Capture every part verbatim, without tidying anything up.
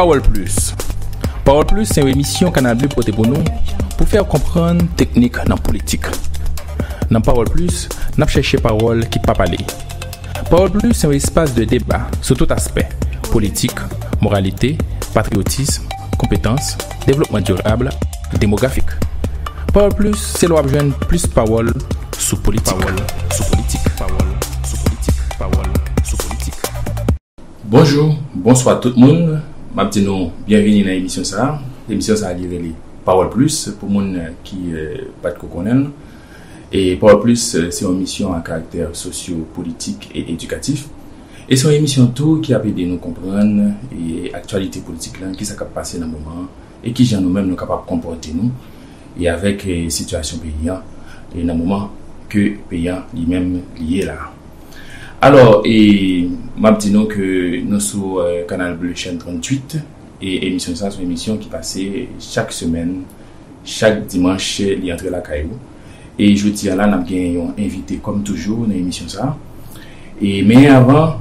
Pawòl Plis. Pawòl Plis se yon emisyon Kanal Bleu pote pou nou pou fè w konprann teknik nan politik. Nan Pawòl Plis, n ap chèche pawòl ki pa pale. Pawòl Plis se yon espas de deba sou tout aspè, politik, moralite, patriyotis, konpetans, devlopman dirab, demografik. Pawòl Plis se lè w ap jwenn plis pawòl sou politik. Pawòl sou politik. Pawòl sou politik. Pawòl sou politik. Bonjou, bonswa tout moun. M ap di nou byenvini nan emisyon sa a. Emisyon sa a li rele Pawòl Plis pou moun ki eh, pa t ko konnen l. E Pawòl Plis eh, se yon emisyon a karaktè sosyo-politik e edikatif. E se yon emisyon tou ki ap ede nou konprann e aktyalite politik la, kisa k ap pase nan moman an, e kijan nou menm nou kapab konpòte nou e avèk eh, sitiyasyon peyi an e nan moman ke peyi an li menm li ye la. Alò, e m ap di nou ke nou sou eh, Kanal Bleu Chaîne tranntuit, e emisyon sa se yon emisyon ki pase chak semèn, chak dimanch li antre lakay ou. E jodi a la n ap gen yon envite kòm toujou nan emisyon sa. E men avan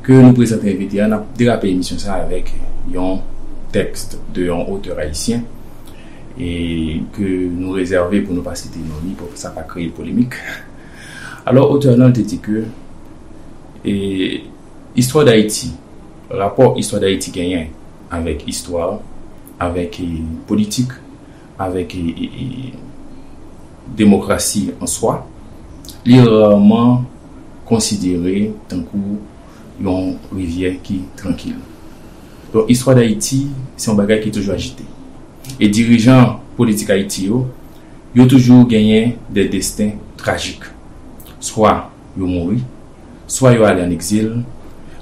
ke nou prezante envite a, n ap derape emisyon sa avèk yon tèks de yon otè ayisyen e ke nou rezève pou nou pa site non li pou sa pa kreye polemik. Alò otè nan te di ke e, istwa Dayiti, rapò istwa Dayiti genyen avèk istwa, avèk e, politik, avèk e, e, e, demokrasi an swa, li rarman konsidere tankou yon rivyè ki trankil. Donk istwa Dayiti se yon bagay ki toujou ajite. E dirijan politik Ayiti yo, yo toujou genyen de desten trajik. Swa yo mouri, swa yo ale an egzil,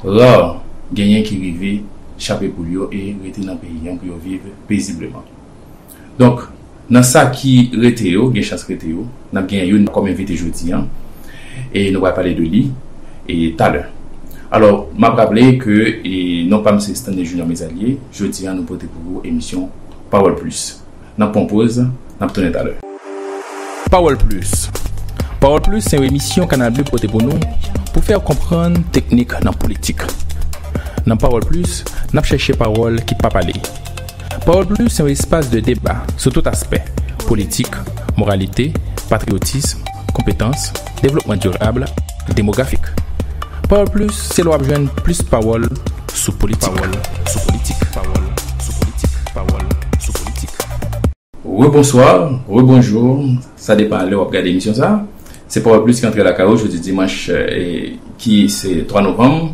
ra genyen ki rive chape poul yo e rete nan peyi an pou yo viv pezibleman. Donk, nan sa ki rete yo, gen chans rete yo, n ap gen youn kòm envite jodi an, e nou pral pale de li e talè. Alò, m ap raple ke e, non pa m se Stanley Junior Mezalie, jodi an nou pote pou ou emisyon Pawòl Plis. N ap pran poz, n ap tounen talè. Pawòl Plis. Pawòl Plis se yon emisyon Kanal Bleu pote pou nou pou fè w konprann teknik nan politik. Nan Pawòl Plis, n ap chèche pawòl ki pa pale. Pawòl Plis se yon espas de deba sou tout aspè, politik, moralite, patriyotis, konpetans, devlopman dirab, demografik. Pawòl Plis se lè w ap jwenn plis pawòl sou politik. Pawòl sou politik. Pawòl sou politik. Pawòl sou politik. Rebonswa, rebonjou. Sa depann lè w ap gade emisyon sa. Se Pawòl Plis ki antre lakay ou jodi dimanch e, ki se twa novanm.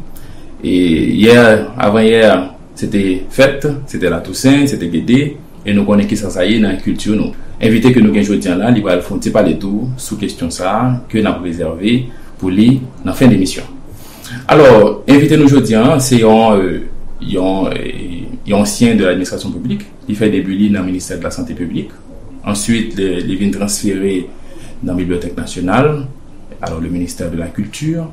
E yè, avan yè, se te fèt, se te Latousen, se te Gede. E nou konnen kisa sa ye nan kilti nou. Envite ke nou gen jodi an la, li pral fè yon ti pale tou sou kesyon sa ke n ap rezève pou li nan fen demisyon. Alò, envite nou jodi an, se yon, e, yon, e, yon ansyen de ladministrasyon piblik. Li fè debi li nan ministè de la Santé Piblik. Answit, li, li vin transfere nan Bibliyotèk Nasyonal, alò le ministère de la Culture.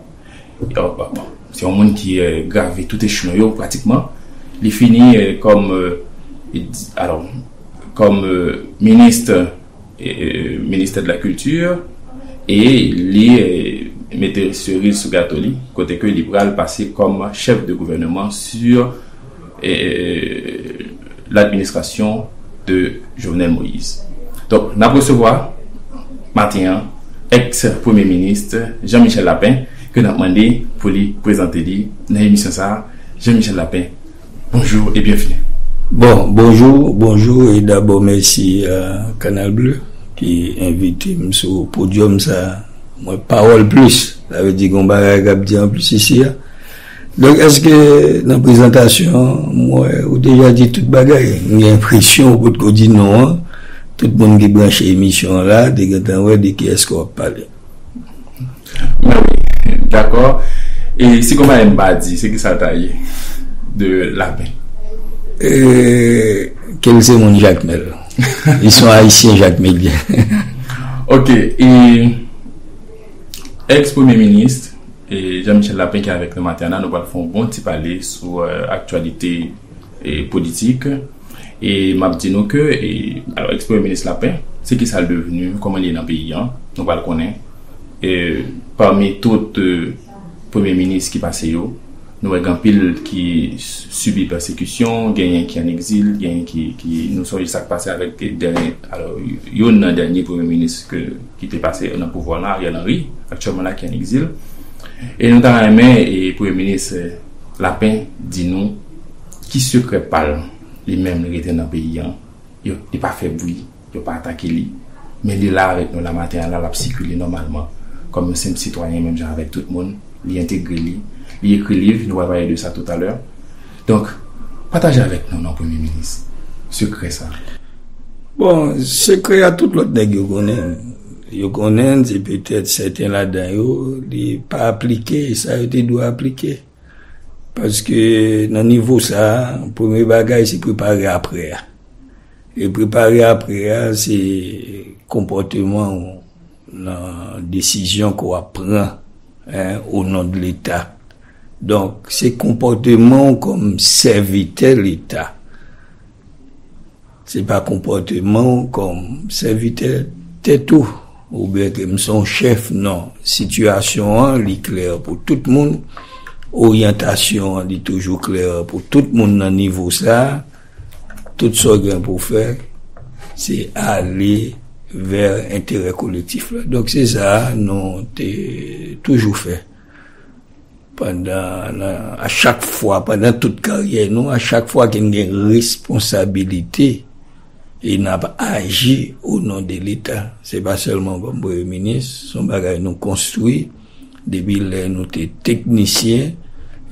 Bon, bon, se yon moun ki eh, grave tout echelon yo pratikman. Li fini eh, kòm eh, alò kòm eh, minis eh, ministè de la kilti e li eh, mete seriz sou gato li kote ke li pral pase kòm chèf de gouvènman sou eh, l'administration de Jovenel Moïse. Donk, n ap resevwa maten an èks premye minis Jean Michel Lapin ke n ap mande pou li prezante li nan emisyon sa a. Jean Michel Lapin, bonjou e byenvini. Bon, bonjou, bonjou e dabò mèsi a Kanal Bleu ki envite m sou podyòm sa a. Mwen pawòl plis, sa vle di gon bagay k ap di anplis isi a. Donk èske nan prezantasyon an, mwen ou deja di tout bagay? M gen enpresyon ou potko di non an. Tout moun ki branche emisyon an la te gentan wè de kiyès ke w ap pale. Mwen wi, dakò. E si gon bagay m pa di, se kisa l ta ye? De Lapin. E, ke l se moun Jakmèl. Ils sont haïtiens, Jakmelien. Ok, e èks premye minis e Jean Michel Lapin ki avèk nou maten an, nou pral fè yon bon ti pale sou eh, aktyalite eh, politik. E m ap di nou ke eh, alò, èks premye minis Lapin, se ki sa l devni, kòman li ye nan peyi an, nou pral konnen. E pami tout eh, premye minis ki pase yo, Nou wè gen anpil ki sibi pèsekisyon, genyen ki an egzil, genyen ki, ki nou sonje sa k pase avèk dènye, alò, youn nan dènye premye minis ke, ki te pase nan pouvwa la, Ariel Henry, aktyèlman la ki an egzil. E nou ta renmen e premye minis Lapin di nou ki sekrè pa l, li menm li rete nan peyi an. Yo, li pa fè bri, yo pa atake li. Men li la avèk nou la maten an la, l ap sikile nòmalman kòm yon senp sitwayen menm jan avèk tout moun. Li entegre li, li ekri liv, nou pral pale de sa toutalè. Donk, pataje avèk nou non premye minis sekrè sa. Bon, sekrè a tout lòt nèg yo konnen. Yo konnen, se petèt sèten ladan yo, li pa aplike sa yo te dwe aplike. Paske nan nivo sa, premye bagay se prepare apre a. E prepare apre a, se konpòteman w nan desizyon ke w ap pran, en, o non de Leta. Donk, se konpòteman w kòm sèvitè Leta. Se pa konpòteman w kòm sèvitè tèt ou, oubyen ke m se yon chèf, non. Sitiyasyon an, li klè pou tout moun. Oryantasyon an, li toujou klè pou tout moun nan nivo sa a. Tout sa w gen pou w fè, se ale vè enterè kolektif la. Donk, se sa nou te toujou fè. Pandan, nan, a chak fwa, pandan tout karyè nou, a chak fwa ke n gen responsabilite, e n ap aji o non de Leta. Se pa sèlman kòm premye minis, se yon bagay nou konstwi depi lè nou te teknisyen,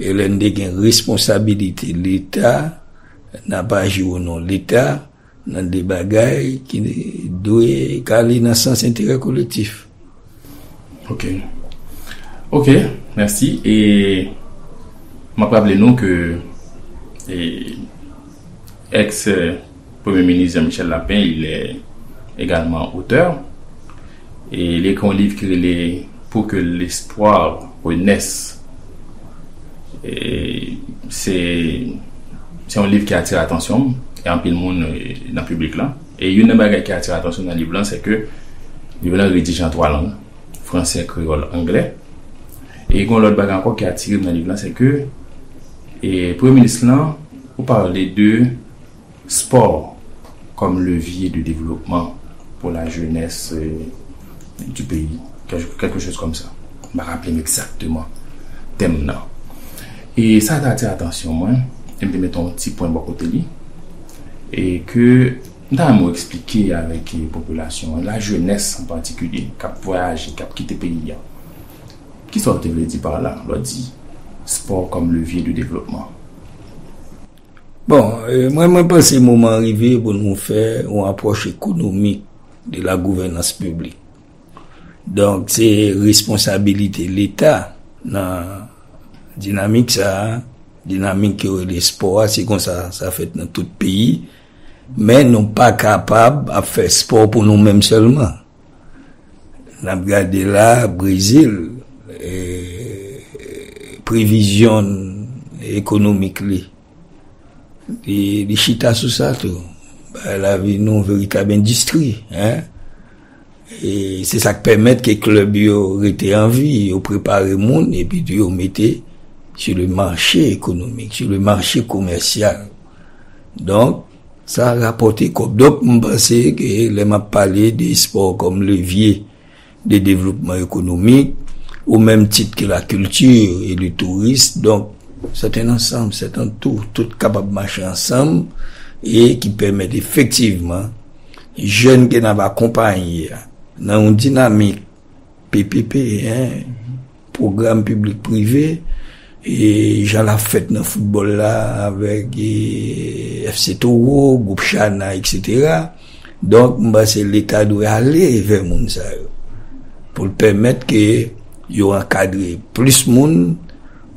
e lè n te gen responsabilite Leta, n ap aji o non Leta, nan de bagay ki dwe k ale nan sans enterè kolektif. Ok. Ok, mèsi. E m ap raple nou ke, e, ex, e, Premye Minis Jean-Michel Lapin, il est également auteur. E li ekri yon liv ki rele Pour que l'espoir renaisse. E se, se yon liv ki atire atansyon m, e anpil moun, e, nan piblik la. E youn nan bagay ki atire atansyon m nan liv lan, se ke liv lan redije an twa lang, fransè, kreyòl, anglè. E gen yon lòt bagay ankò ki atire m nan liv lan, se ke, e, premye minis lan, ou pale de sport comme levier de développement pour la jeunesse, euh, du pays, quelque, quelque chose comme ça. M pa raple m egzakteman tèm nan. E sa te atire atansyon mwen, e m te mete yon ti pwen bò kote li, e ke m ta renmen w eksplike avèk, e, popilasyon an, la jeunesse en particulier, k ap vwayaje, k ap kite peyi a. Kisa w te vle di pa la, lè w di sport comme levier de développement? Bon, e, mwen, mwen panse moman an rive pou nou fè yon apwòch ekonomik de la gouvènans piblik. Donk, se responsabilite Leta nan dinamik sa a, dinamik yo rele spò a, se konsa sa fèt nan tout peyi. Men nou pa kapab ap fè spò pou nou menm sèlman. N ap gade la, Brezil, e, previzyon ekonomik li, li, li chita sou sa tou. Bagay la vin yon veritab endistri, en. E se sa k pèmèt ke klèb yo rete an vi, yo prepare moun, epi tou yo mete sur le marché économique, sur le marché commercial. Donk, sa rapòte kòb. Donk, m panse ke lè m ap pale de spò kòm levye de devlopman ekonomik, o menm tit ke la kilti e le touris. Donk, c'est un ensemble, c'est un tout. Tout kapab mache ansanm e ki pèmèt efektivman jèn ke n ap akonpaye a nan yon dinamik P P P, en, pwogram piblik prive, e jan l ap fèt nan foutbòl la avèk, e, F C Toro, gwoup Chana, etsetera. Donk, m panse Leta dwe ale vè moun sa yo pou l pèmèt ke yo ankadre plis moun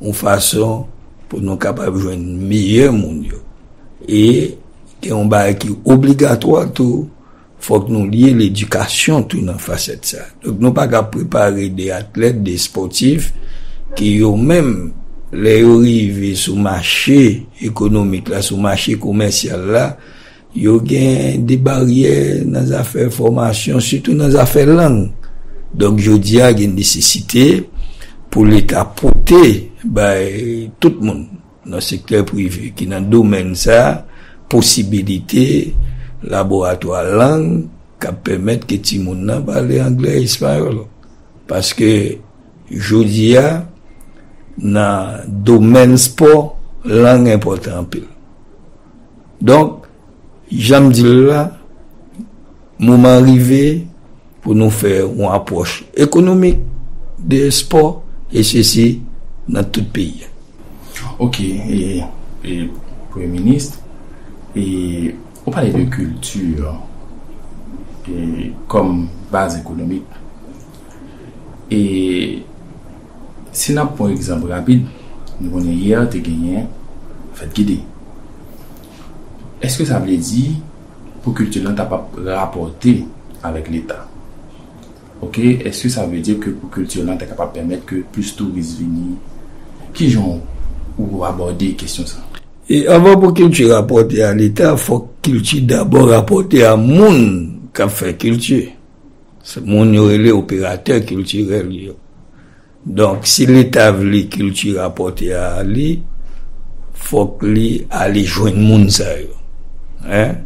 yon fason pou nou kapab jwenn meyè moun yo. E gen yon bagay ki obligatwa tou, fòk nou lye ledikasyon tou nan fasèt sa. Donk, nou pa ka prepare de atlèt, de espòtif, ki yo menm, lè yo rive sou mache ekonomik la, sou mache komèsyal la, yo gen de baryè nan zafè fòmasyon, sitou nan zafè lang. Donk, jodi a, gen nesesite pou Leta pote bay tout moun nan sektè prive ki nan domèn sa posibilite laboratwa lang k ap pèmèt ke timoun nan pale anglè, espayòl. Paske jodi a, nan domèn spò, lang enpòtan anpil. Donk, jan m di l la, moman rive pou nou fè yon apwòch ekonomik de spò, e sesi nan tout peyi a. Ok, e, e Premye Minis, e ou pale de kilti e, kòm baz ekonomik. E si n ap pran egzanp rapid, nou konnen yè te genyen fèt gede. Èske sa vle di pou kilti lan ta p ap rapòte avèk Leta? Ok, èske sa vle di ke pou kilti lan ta kapab pèmèt ke plis touris vini? Kijan ou abòde kesyon sa? E anvan pou kilti rapòte a Leta, fòk kilti dabò rapòte a moun k ap fè kilti. Se moun yo rele operatè kiltirèl yo. Donk, si Leta vle kilti rapòte a li, fòk li ale jwenn moun sa yo, en,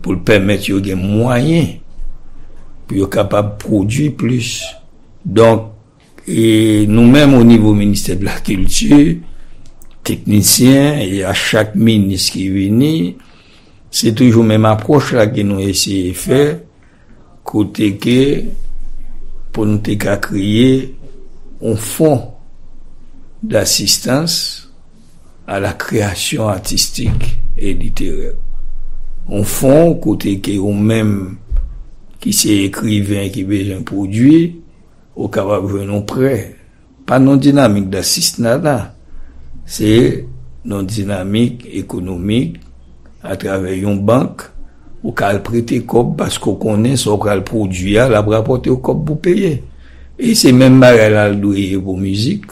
pou l pèmèt yo gen mwayen pou yo kapab pwodui plis. Donk, e nou menm o nivo Ministè de la Kilti, teknisyen, e a chak minis ki vini, se toujou menm apwòch la ke nou eseye fè, kote ke pou n te ka kreye yon fon d'asistans a la kreyasyon atistik e literè. Yon fon kote ke ou menm ki se ekriven ki bezwen pwodui, ou kapab jwenn yon prè. Pa nan dinamik d'asistna la, se nan dinamik ekonomik atravè yon bank, ou ka al prete kòb paske w konnen sa w pral pwodui a, l ap rapòte w kòb pou peye. E se menm bagay la l dwe ye pou mizik,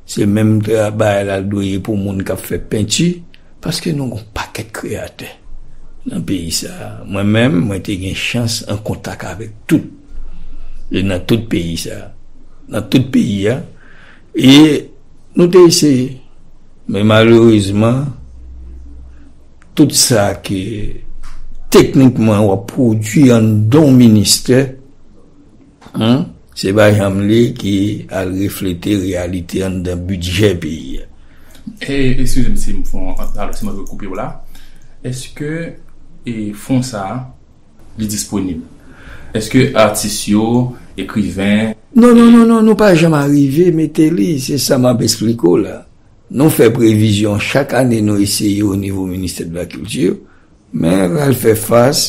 se menm bagay la l dwe ye pou moun k ap fè penti, paske nou gen yon pakèt kreyatè nan peyi sa a. Mwen menm, mwen te gen chans an kontak avèk tout, e nan tout peyi sa a, nan tout peyi a, e nou te eseye. Men malerezman, tout sa ke teknikman w ap pwodui anndan yon ministè, se pa janm li ki al reflete reyalite anndan bidjè peyi a. E, eskize m si m fè yon, alò, si mwen dwe koupe w la. Èske e fon sa a, li disponib? Èske atis yo, ekriven? Non, non, non, non, nou pa janm arive mete li, se sa m ap eksplike w la. Nou fè previzyon chak ane, nou eseye o nivo Ministè de la Kilti, men pral fè fas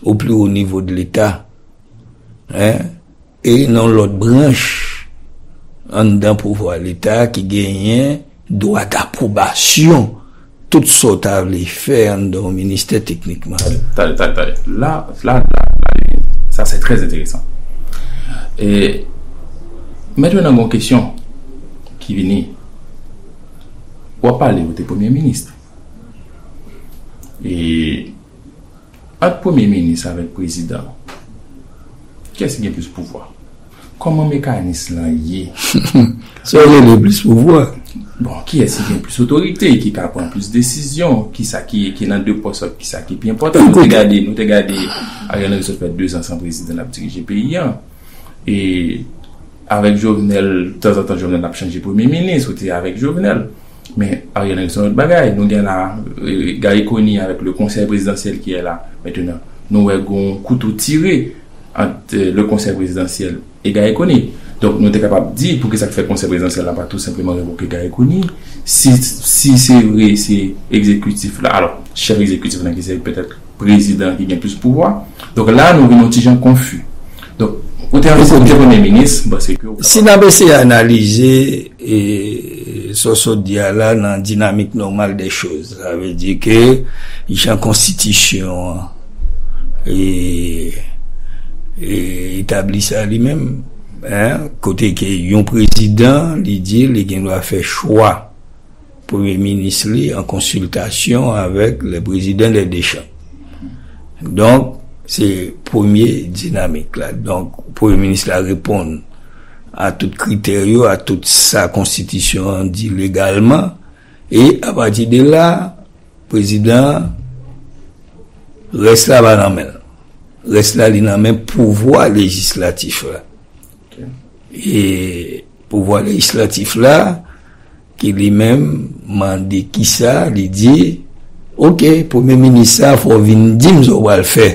o pli o nivo de Leta, en, e nan lòt branch anndan pouvwa Leta ki genyen dwa d'apwobasyon tout sa w ta vle fè anndan yon ministè teknikman. Tande, tande, tande. La, la, la, la, sa se trè enteresan. E mentnan gen yon kesyon ki vini. W ap pale, ou te premye minis. E ant premye minis avèk prezidan, kiyès ki gen plis pouvwa? Kòman mekanis lan ye? Sa w rele plis pouvwa? Bon, kiyès ki gen plis otorite, ki ka pran plis desizyon, kisa ki, ki nan de pòs sa, kisa ki pi enpòtan? Nou te gade, nou te gade Ariel Henry sot fè dezan san prezidan l ap dirije peyi a. E avèk Jovenel, tanzantan Jovenel ap chanje premye minis, ou te avèk Jovenel. Men Ariel Henry se yon lòt bagay. Nou gen la, e, Garry Conille avèk le konsèy prezidansyèl ki ye la. Mentnan, nou wè gen yon kouto tire ant, e, le konsèy prezidansyèl e Garry Conille. Donk, nou te kapab di, poukisa k fè konsèy prezidansyèl la pa tou senpleman revoke Garry Conille? Si, si se vre, se egzekitif la, alò, chèf egzekitif la ki se petèt prezidan ki gen plis pouvwa. Donk la, nou vin yon ti jan konfi. Donk, ou te anvi se premye minis, m panse ke. Si n ap eseye analize e, sa w sot di a la nan dinamik nòmal dè choz, sa vle di ke jan konstitisyon an e, e etabli sa li menm, en, kote ke yon prezidan, li di li gen dwa fè chwa premye minis li an konsiltasyon avèk le prezidan dè de chanm. Donk, se premye dinamik la. Donk, premye minis la reponn a tout kritè yo, a tout sa konstitisyon an di legalman. E apati de la, prezidan an, rès la pa nan men l. Rès la, li nan men pouvwa lejislatif la. E pouvwa lejislatif la, ki li menm mande kisa, li di, oke, premye minis sa, fò w vin di m sa w pral fè.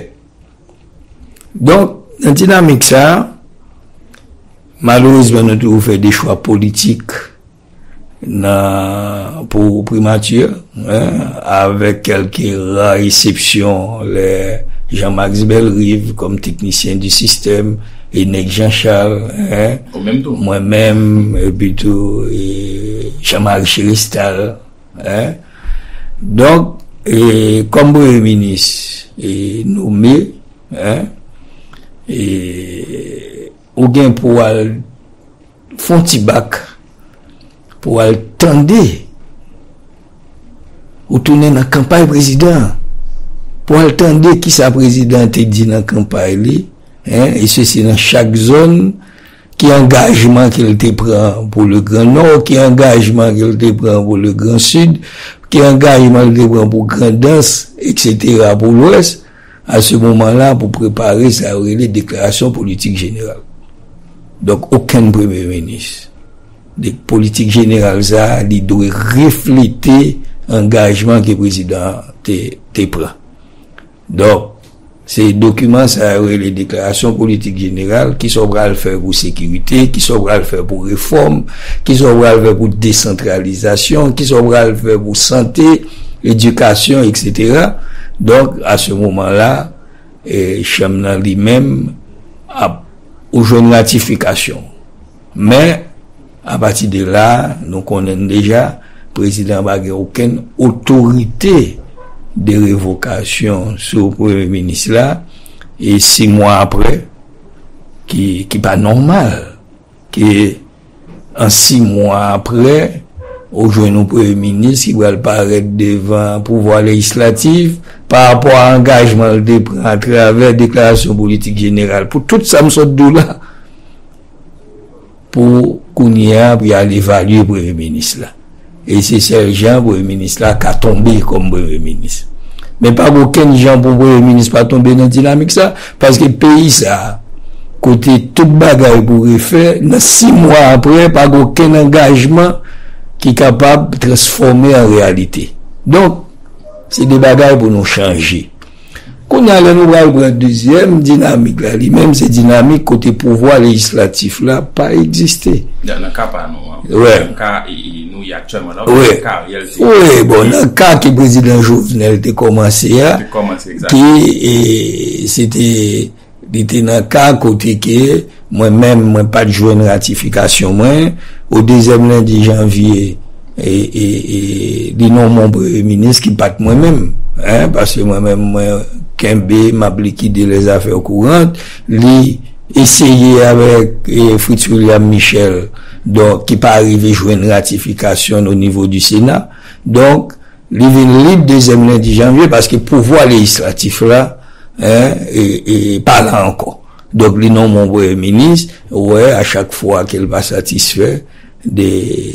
Donk, nan dinamik sa, malerezman, nou toujou fè de chwa politik nan, pou primati, en, avèk kèlke ra eksepsyon, lè Jean-Max Bellerive kòm teknisyen di sistèm, e nèg Jean Charles, en, Ou menm tou. Mwen menm, epi tou, e, Jean-Marie Chérestal, en. Donk, e, kòm premye minis, e, nome, en, e, ou gen pou al fè yon ti bak, pou al tande, ou tounen nan kanpay prezidan an, pou al tande kisa prezidan an te di nan kanpay li, en, e sesi nan chak zòn, ki angajman ke l te pran pou le Grand Nord, ki angajman ke l te pran pou le Grand Sud, ki angajman l te pran pou Grandans, etsetera, pou Lwès, a se moman la pou prepare sa yo rele deklarasyon politik jeneral. Donk, okenn premye minis. De politik jeneral sa, li dwe reflete angajman ke prezidan an te, te pran. Donk, se dokiman sa yo rele deklarasyon politik jeneral, kisa w pral fè pou sekirite, kisa w pral fè pou refòm, kisa w pral fè pou desantralizasyon, kisa w pral fè pou sante, edikasyon, etsetera. Donk, a se moman la, e, chanm nan li menm ap ou jwenn ratifikasyon. Men, apati de la, nou konnen deja, prezidan pa gen okenn otorite de revokasyon sou premye minis la, e sis mwa apre, ki, ki pa nòmal, ke an sis mwa apre, ou jwenn yon premye minis ki pral parèt devan pouvwa lejislatif pa rapò a angajman l te pran atravè deklarasyon politik jeneral. Pou tout sa m sot di w la, pou kounye a, pou y al evalye premye minis la. E se sèl jan premye minis la ka tonbe kòm premye minis. Men pa gen okenn jan pou premye minis pa tonbe nan dinamik sa, paske peyi sa, kote tout bagay pou refè, nan sis mwa apre, pa gen okenn angajman ki kapab transfòme an reyalite. Donk, se de bagay pou nou chanje. Kounye a, lè nou pral pran dezyèm dinamik la, li menm se dinamik kote pouvwa lejislatif la pa egziste. Nan, nan ka pa nou an. Wè. Nan ka e, e, nou ye aktyèlman la, Wè. Nan ka Ariel te Wi, bon, nan ka ke prezidan Jovenel te kòmanse a, te kòmanse egzak. ki, e, se te, li te nan ka kote ke mwen menm, mwen pa t jwenn ratifikasyon mwen, o dezyèm lendi janvye, e, e, e, li nonmen yon premye minis ki pa t mwen menm, en, paske mwen menm, mwen kenbe, m ap likide les affaires courantes, li eseye avèk, e, Fritz William Michel, donk, ki pa rive jwenn ratifikasyon o nivo di Sena. Donk, li vin lib dezyèm lendi janvye, paske pouvwa lejislatif la, en, e, e, pa la ankò. Donk, li nonmen yon premye minis, ou wè, a chak fwa ke l pa satisfè de,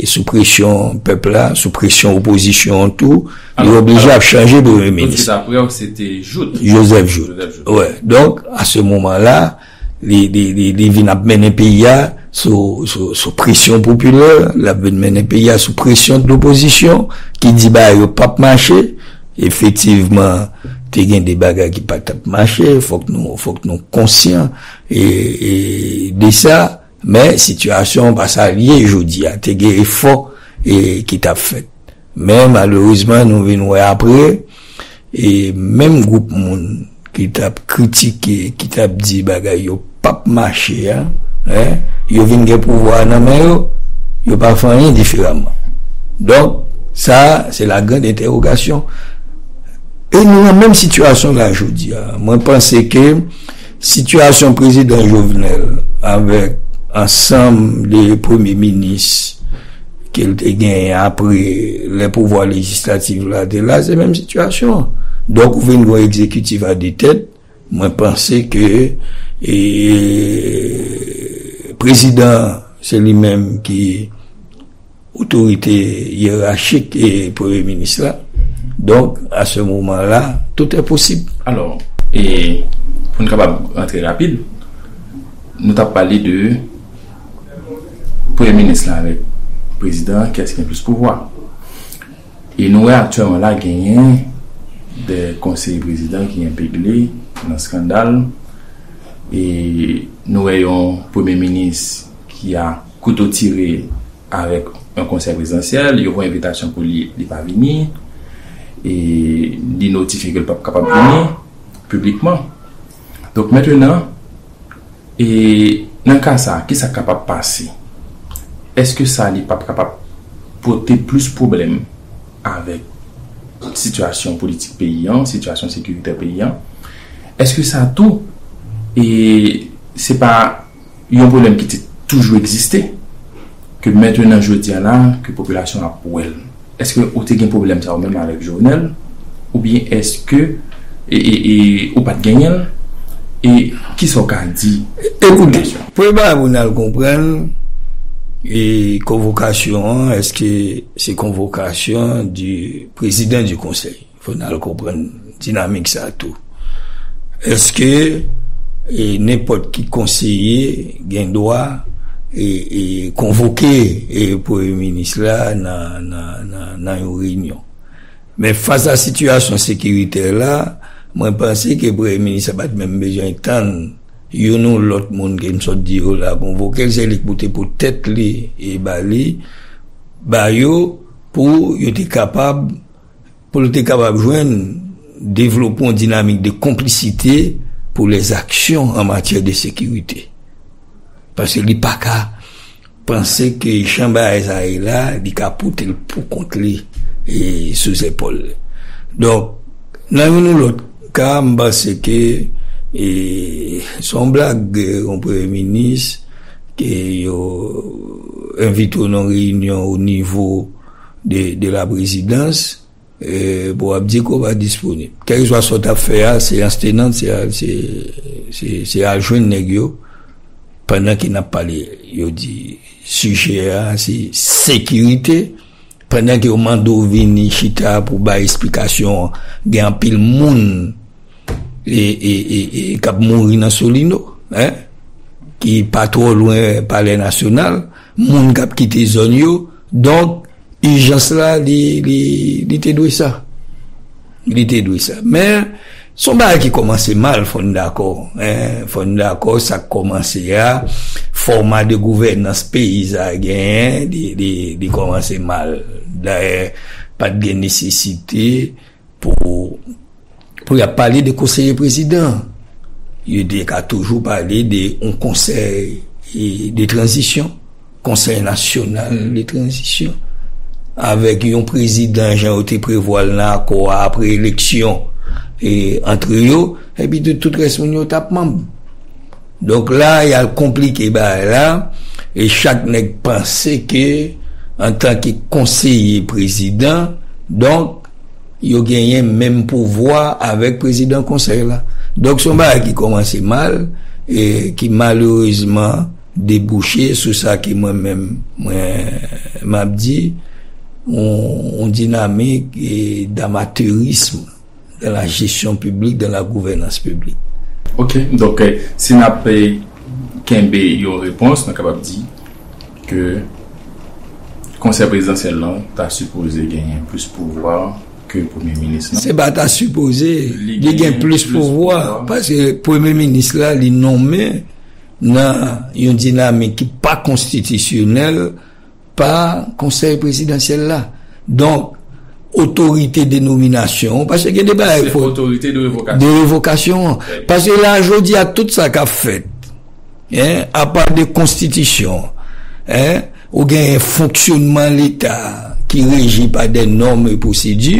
sou presyon pèp la, sou presyon opozisyon an tou, li Alò, oblije alò, ap chanje premye minis. Tout de suite apre, se te Jouthe. Joseph Jouthe. Joseph Jouthe. Wè. Donk, a se moman la, li, li, li, li vin ap mennen peyi a sou, sou, sou presyon popilè, l ap vin mennen peyi a sou presyon de lopozisyon, ki di bagay yo p ap mache. Efektivman, te gen de bagay ki pa t ap mache, fòk nou, fòk nou konsyan, e, e, de sa, men sitiyasyon an pa sa l ye jodi a, te gen efò, e, ki t ap fèt. Men malerezman, nou vin wè apre, e menm gwoup moun ki t ap kritike, ki t ap di bagay yo p ap mache a, en, yo vin gen pouvwa a nan men yo, yo pa fè anyen diferaman. Donk, sa, se la grande interrogation. E nou nan menm sitiyasyon la jodi a. Mwen panse ke sitiyasyon prezidan Jovenel avèk ansanm de premye minis ke l te genyen apre lè pouvwa lejislatif la te la, se menm sitiyasyon an. Donk, ou vin gen yon egzekitif a de tèt, mwen panse ke, e, prezidan Se li menm ki otorite yerachik e premye minis la. Donk, à ce moment-là, tout est possible. Alò, e pou n kapab rantre rapid, nou t ap pale de premye minis la avèk prezidan, kiyès ki gen plis pouvwa. E nou wè aktyèlman la genyen de konseye prezidan ki enpegle nan eskandal. E nou wè yon premye minis ki a kouto tire avèk yon konsèy prezidansyèl, yo voye envitasyon pou li, li pa vini, e li notifye ke l p ap kapab vini piblikman. Donk, mentenan, e nan ka sa, kisa k kapab pase? Èske sa li p ap kapab pote plis pwoblèm avèk sitiyasyon politik peyi an, sitiyasyon sekiritè peyi an? Èske sa tou, e se pa yon pwoblèm ki te toujou egziste, ke mentenan jodi a la, ke popilasyon ap wè l? Èske ou te gen pwoblèm sa ou menm avèk Jovenel? Oubyen èske e, e, e, ou pa t genyen l? E kisa w ka di? Ekoute, premye bagay pou n al konprann, e konvokasyon an, èske se konvokasyon di prezidan di konsèy? Fò n al konprann dinamik sa tou. Èske e, nenpòt ki konseye gen dwa e, e, konvoke e, premye minis la nan, nan, nan, nan yon reyinyon? Men fas a sitiyasyon sekiritè la, mwen panse ke premye minis la pa t menm bezwen tann youn ou lòt moun ke m sot di yo la konvoke l, se li k pote pou tèt li e ba li, ba yo, pou yo te kapab pou l te kapab jwenn devlope yon dinamik de konplisite pou lèzaksyon an matyè de sekirite. Paske li pa ka panse ke jan bagay sa ye la, li ka pote l pou kont li e sou zepòl li. Donk, nan youn ou lòt ka, m panse ke e, se yon blag, e, yon premye minis ke yo envite w nan reyinyon o nivo de, de la prezidans, e, pou w ap di ke w pa disponib. Kèlkeswa sa w t ap fè a, seyans tenant, se, se, se, se al jwenn nèg yo, pandan ke n ap pale, yo di sijè a, se sekirite, pandan ke yo mande w vini chita pou bay esplikasyon, gen anpil moun e, e, e, e, k ap mouri nan Solino, en, ki pa twò lwen Palè Nasyonal, moun k ap kite zòn yo. Donk, ijans la, li, li, li te dwe sa. Li te dwe sa. Men, se yon bagay ki kòmanse mal, fò n dakò. En, fò n dakò, sa k kòmanse a, fòma de gouvènans peyi sa genyen, li, li, li kòmanse mal. Dayè, pa t gen nesesite pou, pou y ap pale de konseye prezidan. Yo te ka toujou pale de yon konsèy e, de tranzisyon, konsèy nasyonal de tranzisyon, avèk yon prezidan jan yo te prevwa l nan akò a apre eleksyon e, ant yo, epi tout, tout rès moun yo t ap manm. Donk la, y al konplike bagay la, e chak nèg panse ke, antanke konseye prezidan, donk, yo genyen menm pouvwa avèk prezidan konsèy la. Donk, se yon bagay ki kòmanse mal, e ki malerezman debouche sou sa ke mwen menm, mwen, m ap di, yon, yon dinamik e, d'amateurisme dans la gestion publique, dans la gouvernance publique. Ok, donk, eh, si n ap, eh, kenbe yon repons, nou kapab di ke konsèy prezidansyèl lan ta sipoze genyen plis pouvwa ke premye minis lan. Se pa ta sipoze, li gen plis pouvwa, paske premye minis la, li nonmen nan yon dinamik ki pa konstitisyonèl, pa konsèy prezidansyèl la. Donk, otorite de nominasyon, paske gen de bagay, fò, otorite de revokasyon. De revokasyon. Paske la, jodi a, tout sa k ap fèt, en, apa de konstitisyon, en, ou gen fonksyonman Leta ki reji pa de nòm e pwosedi,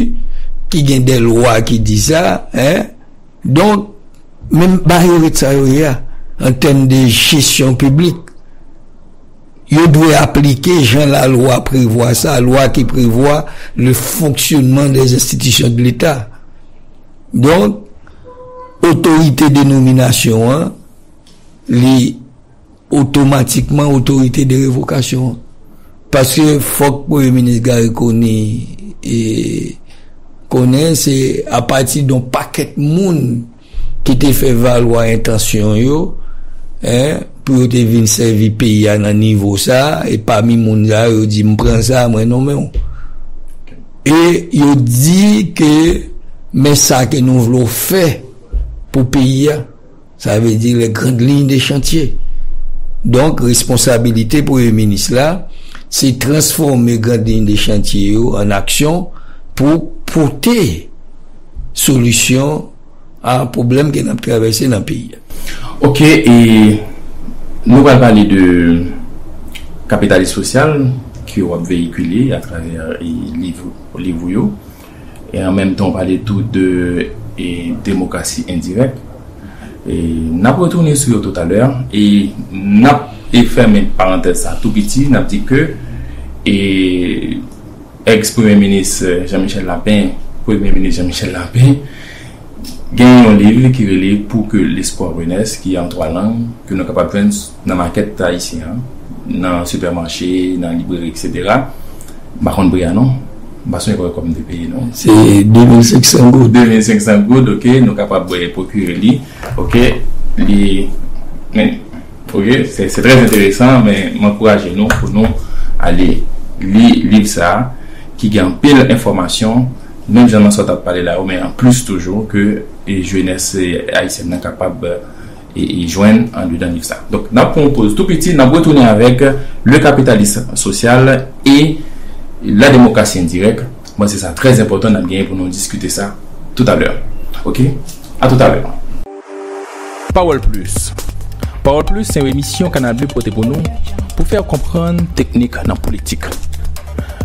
ki gen de lwa ki di sa, en, Donk, menm ba yo ret sa yo ye a, an tèm de jesyon piblik, yo dwe aplike jan lalwa prevwa sa, lwa ki prevwa le fonctionnement des institutions de l'État. Donk, otorite de nominasyon an, li otomatikman otorite de revokasyon an. Paske fòk Premye Minis Garry Conille e, konnen se apati de yon pakèt moun ki te fè valwa entansyon yo, en, pou yo te vin sèvi peyi a nan nivo sa, e pami moun sa yo, yo di, "M pran sa, mwen nonmen w." E yo di ke, "Men sa ke nou vle w fè pou peyi a." Sa vle di les grandes lignes de chantier. Donk, responsabilite Premye Minis la, se transfòme grandes lignes de chantier yo an aksyon pou pote solisyon a pwoblèm ke n ap travèse nan peyi a. Ok, e nou pral pale de kapitalis sosyal ke w ap veyikile atravè, e, liv, liv ou yo. E an menm tan, w pale tou de, e, demokrasi endirèk. E n ap retounen sou yo toutalè. E n ap, e, fèmen parantèz sa tou piti, n ap di ke, e, ex Premye Minis, e, Jean-Michel Lapin, Premye Minis Jean-Michel Lapin, gen yon liv ki rele Pour que l'espoir renaisse, ki an twa lang, ke nou kapab jwenn nan makèt ayisyen an, nan sipèmache, nan libreri, et cetera. M pa konn pri a non. M pa sonje kòb m te peye non. Se de mil senk san goud. De mil senk san goud, ok, nou kapab, e, pwokire li. Ok, li, men, ok, se, se trè enteresan, men m ankouraje nou pou nou ale li liv sa a, ki gen anpil enfòmasyon, menm jan nan sa w t ap pale la yo, men an plis toujou ke, e, jenès, e, ayisyèn nan kapab, e, e, jwenn andedan liv sa. Donk, n ap pran yon poz tou piti, n ap retounen avèk Le capitalisme social et la démocratie indirecte. Mwen, se sa trè enpòtan, n ap genyen pou nou diskite sa toutalè. Ok? A toutalè. Pawòl Plis. Pawòl Plis se yon emisyon Kanal Bleu pote pou nou pou fè w konprann teknik nan politik.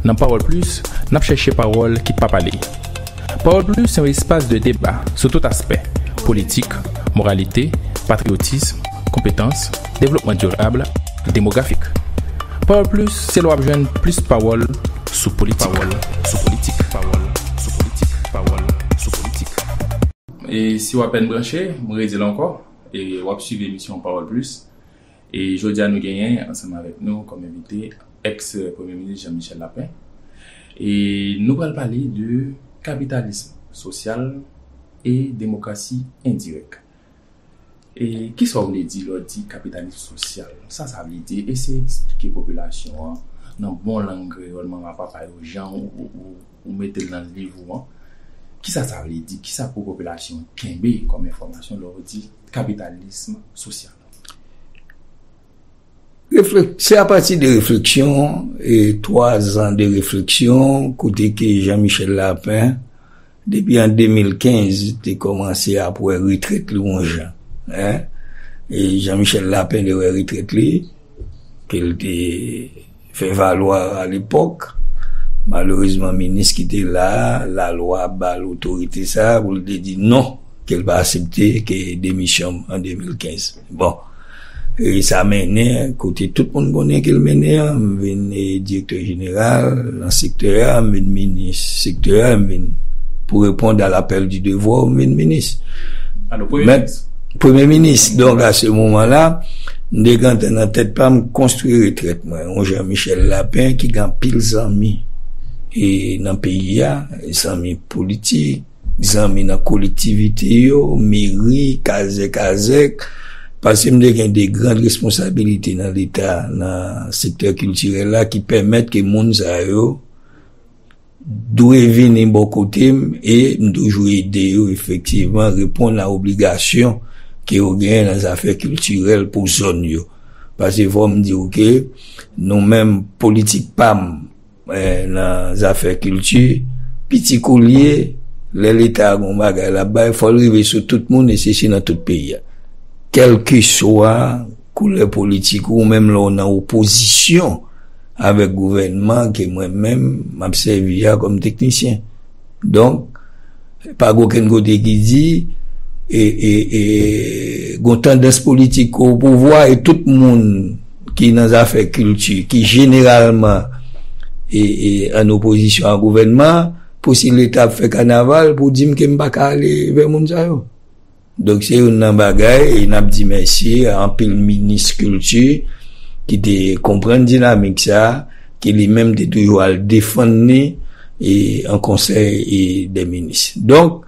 Nan Pawòl Plis, n ap chèche pawòl ki pa pale. Pawòl Plis se yon espas de deba sou tout aspè, politik, moralite, patriyotis, konpetans, devlopman dirab, demografik. Pawòl Plis se la w ap jwenn plis pawòl sou politik. Pawòl sou politik. Pawòl sou politik. Pawòl sou politik. E si w apèn branche, m redi l ankò, e w ap swiv emisyon Pawòl Plis. E jodi a nou genyen ansanm avèk nou kòm envite ex Premye Minis Jean-Michel Lapin. E nou pral pale de kapitalism sosyal e demokrasi endirèk. E kisa w vle di lè w di kapitalism sosyal? Sa sa vle di? Eseye eksplike popilasyon an nan bon lang kreyòl manman papa yo, jan ou, ou, ou, ou mete l nan liv ou an. Kisa sa vle di? Kisa pou popilasyon an kenbe kòm enfòmasyon lè w di kapitalism sosyal? Reflek-, se apati de refleksyon, e twa zan de refleksyon, kote ke Jean-Michel Lapin, depi an de mil kenz, te kòmanse ap wè retrèt li yon jan. En? E Jean-Michel Lapin te wè retrèt li, ke l te fè valwa alepòk. Malerezman, minis ki te la a, lalwa ba l otorite sa a pou l te di non, ke l pa aksepte ke demisyon an de mil kenz. Bon, e sa mennen kote tout moun konnen ke l mennen an, m vin, e, direktè jeneral nan sektè a, m vin minis sektè a, m vin, pour répondre à l'appel du devoir, m vin minis. Alò, premye Men, minis. Premye minis. Donk, a se moman la, m te gentan nan tèt pa m konstwi retrèt mwen. Yon Jean-Michel Lapin ki gen anpil zanmi, e, nan peyi a, zanmi politik, zanmi nan kolektivite yo, meri, kazèk, kazèk. Paske m te gen de gran responsabilite nan Leta, nan sektè kiltirèl la, ki pèmèt ke moun sa yo dwe vini bò kote m e m toujou ede yo efektivman reponn a obligasyon ke yo genyen nan zafè kiltirèl pou zòn yo. Paske fò m di w ke nou menm, politik pa m, eh, nan zafè kilti, piti kou l ye, lè Leta a gon bagay l ap bay, fò l rive sou tout moun e se, se nan tout peyi a. Kèlkeswa koulè politik ou, menm lè w nan opozisyon avèk gouvènman ke mwen menm m ap sèvi a kòm teknisyen. Donk, pa gen okenn kote ki di, e, e, e, gon tandans politik o pouvwa e tout moun ki nan zafè kilti, ki jeneralman, e, e, an opozisyon a gouvènman, pou si Leta ap fè kanaval, pou di m ke m pa ka ale vè moun sa yo. Donk, se youn nan bagay, e n ap di mèsi a anpil minis kilti ki te konprann dinamik sa, ki li menm te toujou al defann li, e, an konsèy, e, dè minis. Donk,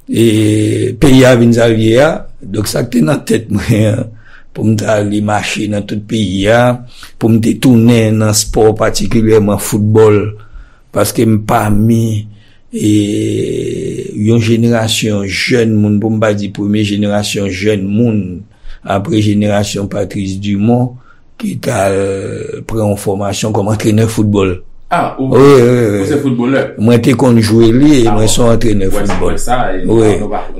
e, peyi a vin sa l ye a. Donk, sa k te nan tèt mwen an, pou m ta ale mache nan tout peyi a, pou m te tounen nan spò, patikilyèman foutbòl, paske m pami, e, yon jenerasyon jèn moun, pou m pa di premye jenerasyon jèn moun, apre jenerasyon Patrice Dumont, ki t al pran yon fòmasyon kòm antrenè foutbòl. Ah, ou, wi, wi, wi. Ou se foutbolè? Mwen te konn jwe li, e mwen se yon antrenè foutbòl. Wi.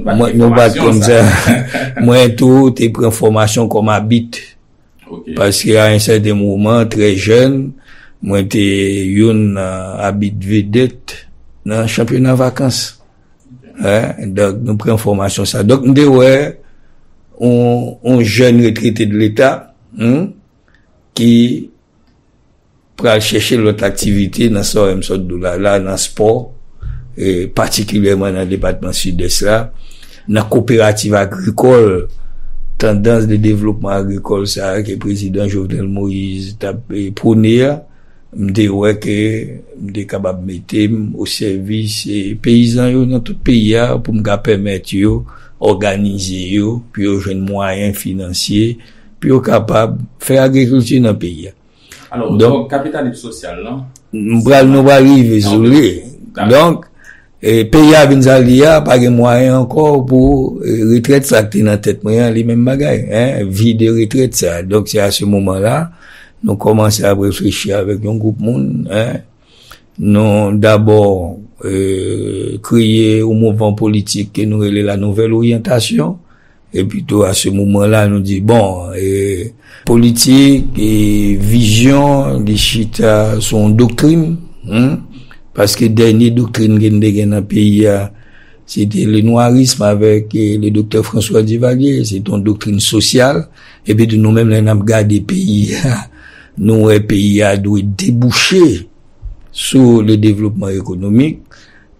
Mwen, nou pa t konn sa. Mwen tou te pran fòmasyon kòm abit. Ok. Paske a yon sèten moman, trè jèn, mwen te youn nan abit vedèt nan chanpyona vakans. Hein? Donk, nou pran fòmasyon sa. Donk, m te wè yon, yon jèn retrete de Leta, hmm, ki pral chèche lòt aktivite nan sa w wè m sot di w la, la nan spò, e patikilyèman nan depatman Sidès la, nan koperativ agrikòl, tandans de devlopman agrikòl sa a ke prezidan Jovenel Moïse t ap, e, pwone a, m te wè ke m te kapab mete m o sèvis, e, peyizan yo nan tout peyi a pou m ka pèmèt yo òganize yo, pou yo jwenn mwayen finansye, pou yo kapab fè agrikilti nan peyi a. Alò, donk, kapitalizm sosyal lan, m pral, nou pral rive sou li. Dakò. Donk, e, peyi a vin sa l ye a, pa gen mwayen ankò pou, e, retrèt sa k te nan tèt mwen an, li menm bagay, hein, vi de retrèt sa. Donk, se a se moman la, nou kòmanse ap reflechi avèk yon gwoup moun, hein. Nou dabò, e, kreye yon mouvman politik ke nou rele la Nouvelle Orientation. Epi tou, a se moman la, nou di, bon, e, politik, e, vizyon, li chita sou yon doktrin, hmm? Paske dènye doktrin ke n te gen nan peyi a, se te le nwarism avèk, e, le doktè François Duvalier. Se te yon doktrin sosyal. Epi tou, nou menm, lè n ap gade peyi a, nou wè peyi a dwe debouche sou le devlopman ekonomik.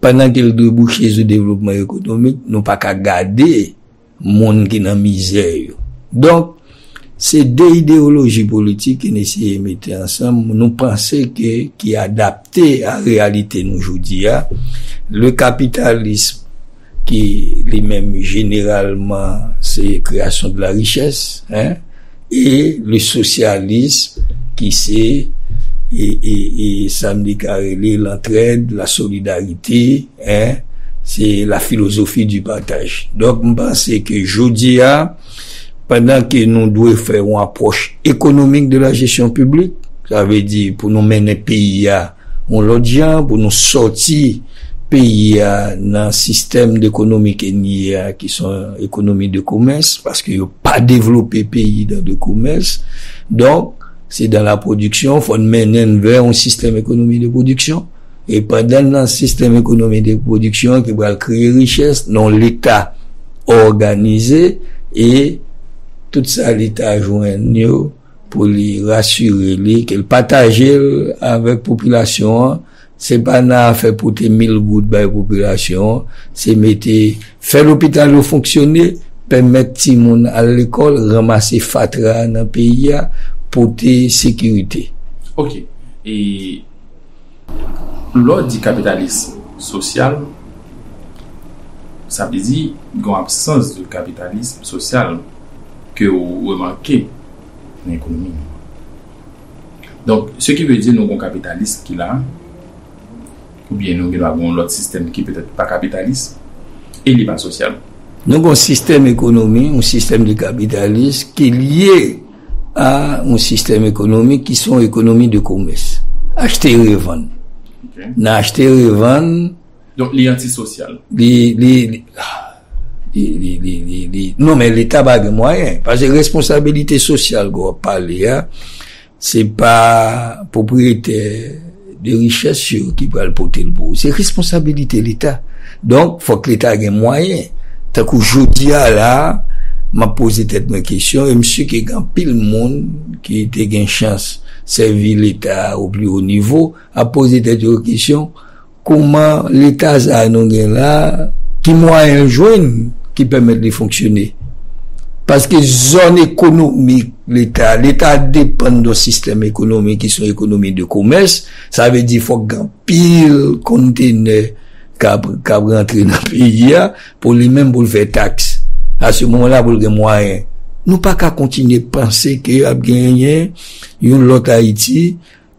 Pandan ke l debouche sou devlopman ekonomik, nou pa ka gade moun ki nan mizè yo. Donk, se de ideyoloji politik ke n eseye mete ansanm, nou panse ke, ki adapte a reyalite nou jodi a. Le kapitalism ki li menm jeneralman se kreyasyon de la richès, hein, e le sosyalism ki se, e, e, e sa m te ka rele lantrèd, la solidarite, hein, se la filozofi di pataj. Donk, m panse ke jodi a, pandan ke nou dwe fè yon apwòch ekonomik de la jesyon piblik, sa vle di pou nou mennen peyi a yon lòt jan, pou nou sòti peyi a nan sistèm dekonomi ke n ye a, ki se yon ekonomi de komès, paske yo pa devlope peyi dan de komès. Donk, se dan la pwodiksyon, fò n mennen n vè yon sistèm ekonomi de pwodiksyon. E pandan n nan sistèm ekonomi de pwodiksyon ki pral kreye richès, nan yon Leta òganize, e tout sa Leta jwenn yo, pou li rasire li ke l pataje l avèk popilasyon an. Se pa nan afè pote mil goud bay popilasyon an, se mete, fè lopital yo fonksyone, pèmèt timoun al lekòl, ranmase fatra nan peyi a, pote sekirite. Ok. E lè w di kapitalism sosyal, sa vle di gen yon absans de kapitalism sosyal ke w remake nan ekonomi nou. Donk, ce qui veut dire nou gen yon kapitalism ki la, oubyen nou gen dwa gen yon lòt sistèm ki petèt pa kapitalism, e li pa sosyal. Nou gen yon sistèm ekonomi, yon sistèm de kapitalism ki lye a yon sistèm ekonomik ki se yon ekonomi de komès. Achte revann. Ok. Nan achte revann, donk, li antisosyal. Li, li, li, ah, li, li, li, li, li. Non, men Leta pa gen mwayen. Paske responsabilite sosyal ke w ap pale a, se pa pwopriyetè de richès yo ki pral pote l pou ou. Se responsabilite Leta. Donk, fòk Leta gen mwayen. Tankou jodi a la, m ap poze tèt mwen kesyon, e m si ke gen anpil moun ki te gen chans sèvi Leta o pli wo nivo, ap poze tèt yo kesyon, kòman Leta sa a nou gen la, ki mwayen l jwenn ki pèmèt li fonksyone. Paske zòn ekonomik Leta, Leta depann de yon sistèm ekonomik ki se yon ekonomi de komès, sa vle di fòk gen anpil kontenè k ap, k ap rantre nan peyi a, pou li menm pou l fè taks. A se moman la pou l gen mwayen. Nou pa ka kontinye panse ke ap genyen yon lòt Ayiti,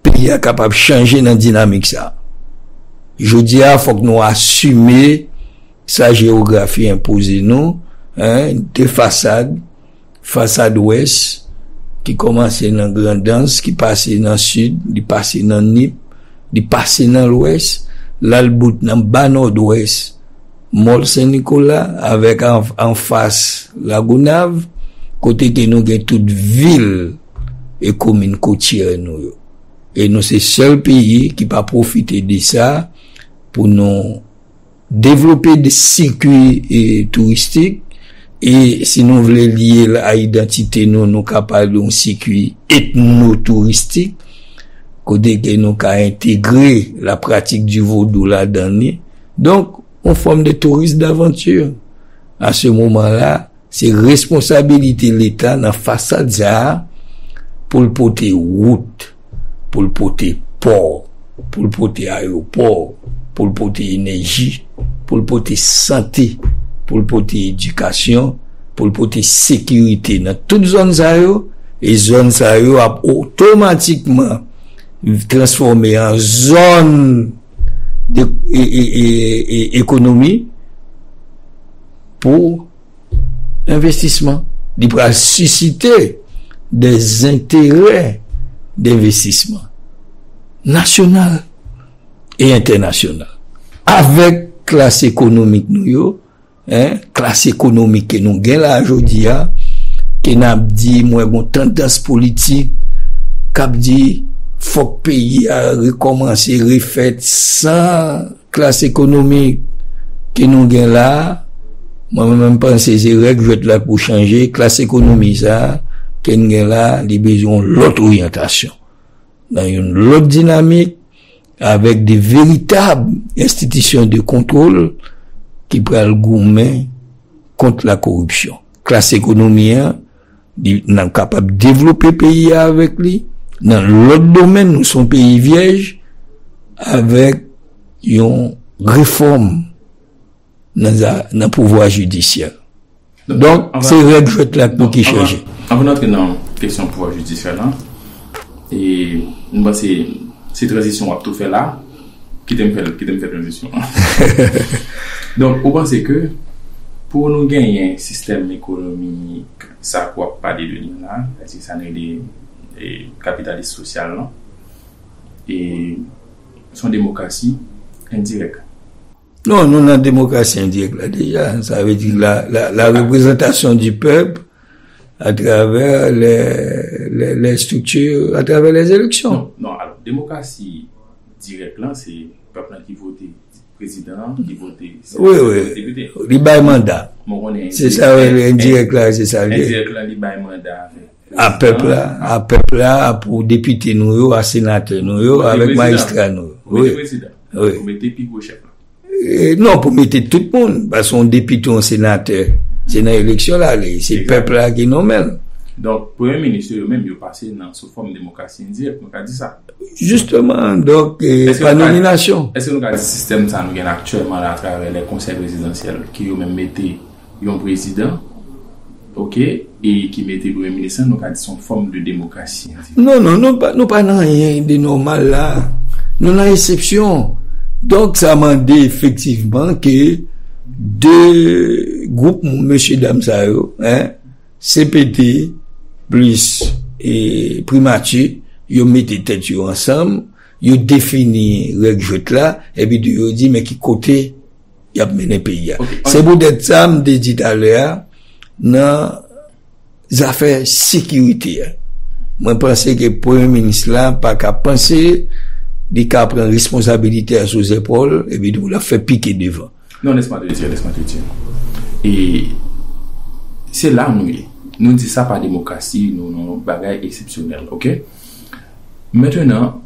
peyi a kapab chanje nan dinamik sa. Jodi a, fòk nou asime sa jewografi enpoze nou, en, de fasad, fasad wès, ki kòmanse nan Grandans, ki pase nan sid, li pase nan Nip, li pase nan lwès, l al bout nan ba nòdwès, Mòl Sen Nikola, avèk an, anfas Lagonav, kote ke nou gen tout vil e komin kotyè nou yo. E nou se sèl peyi ki pa pwofite de sa pou nou devlope de sikwi, e, touristik. E si nou vle lye l a idantite nou, nou ka pale yon sikwi etnotouristik, kote ke nou ka entegre la pratique du vodou ladan li. Donk, yon fòm de touris davanti. A se moman la, se responsabilite Leta nan fasad sa a pou l pote wout, pou l pote pò, pou l pote ayewopò, pou l pote enèji, pou l pote sante, pou l pote edikasyon, pou l pote sekirite nan tout zòn sa yo, e zòn sa yo ap otomatikman transfòme an zòn de, e, e, e, e, ekonomi pou envestisman. Li pral sisite des enterè denvestisman nasyonal e entènasyonal. Avèk klas ekonomik nou yo, en, klas ekonomik ke nou gen la jodi a, ke n ap di, mwen gen yon tandans politik k ap di, fòk peyi a rekòmanse, refèt san klas ekonomik ke nou gen la, mwen menm, m panse se règ jwèt la k pou chanje. Klas ekonomi sa a ke n gen la, li bezwen yon lòt oryantasyon, nan yon lòt dinamik, avèk de veritab enstitisyon de kontwòl ki pral goumen kont la koripsyon. Klas ekonomi an, li, n ap kapab devlope peyi a avèk li. Nan lòt domèn, nou se yon peyi vyèj, avèk yon refòm nan, nan pouvwa jidisyè. Donk, se règ jwèt la pou ki chanje. Anvan n antre nan kesyon pouvwa jidisyè la, e m panse se tranzisyon w ap tou fè la. Kite m fè, kite m fè tranzisyon an. Donk, ou panse ke pou nou genyen sistèm ekonomik sa k w ap pale de li la, sètadi sa n rele, e, kapitalis sosyal lan, e se yon demokrasi endirèk? Non, nou nan demokrasi endirèk la deja. Sa vle di la, la, la reprezantasyon di pèp atravè lè, lè, lè strikti, atravè lè eleksyon. Non, non, alò, demokrasi dirèk lan, se pèp lan ki vote prezidan an, ki vote senatè, wi, wi, ki vote depite. Li bay manda. Mwen konnen se sa, endirèk la, se sa l ye. Endirèk lan, li bay manda a pèp la, a pèp la, pou depite nou yo, a senatè nou yo, avèk majistra nou yo. Wi. Wi. Pou mete pi gwo chèf la. E, non, pou mete tout moun, paske yon depite, yon senatè, se nan eleksyon l ale, se pèp la ki nonmen l. Donk, premye minis yo, yo menm, yo pase nan, sou fòm demokrasi endirèk, nou ka di sa. Jisteman, donk, e, pa nominasyon. Èske nou ka di sistèm sa nou gen aktyèlman la atravè lè konsèy prezidansyèl ki yo menm mete yon prezidan, oke, e ki mete premye minis lan, nou ka di se yon fòm de demokrasi. Non, non, nou pa, nou pa nan anyen de nòmal la. Nou nan eksepsyon. Donk, sa mande efektivman ke de gwoup mesye dam sa yo, en, C P T plis, e, primati, yo mete tèt yo ansanm, yo defini règ jwèt la, epi tou yo di, men ki kote y ap mennen peyi a. Se poutèt sa, m te di talè a, nan zafè sekirite a, mwen panse ke premye minis la pa ka panse li ka pran responsabilite a sou zepòl, epi tou l ap fè pike devan. Non, laisse-moi te dire, laisse-moi te dire. E se la nou ye. Nou di sa pa demokrasi, nou, nou, bagay eksepsyonèl, oke? Mentenan,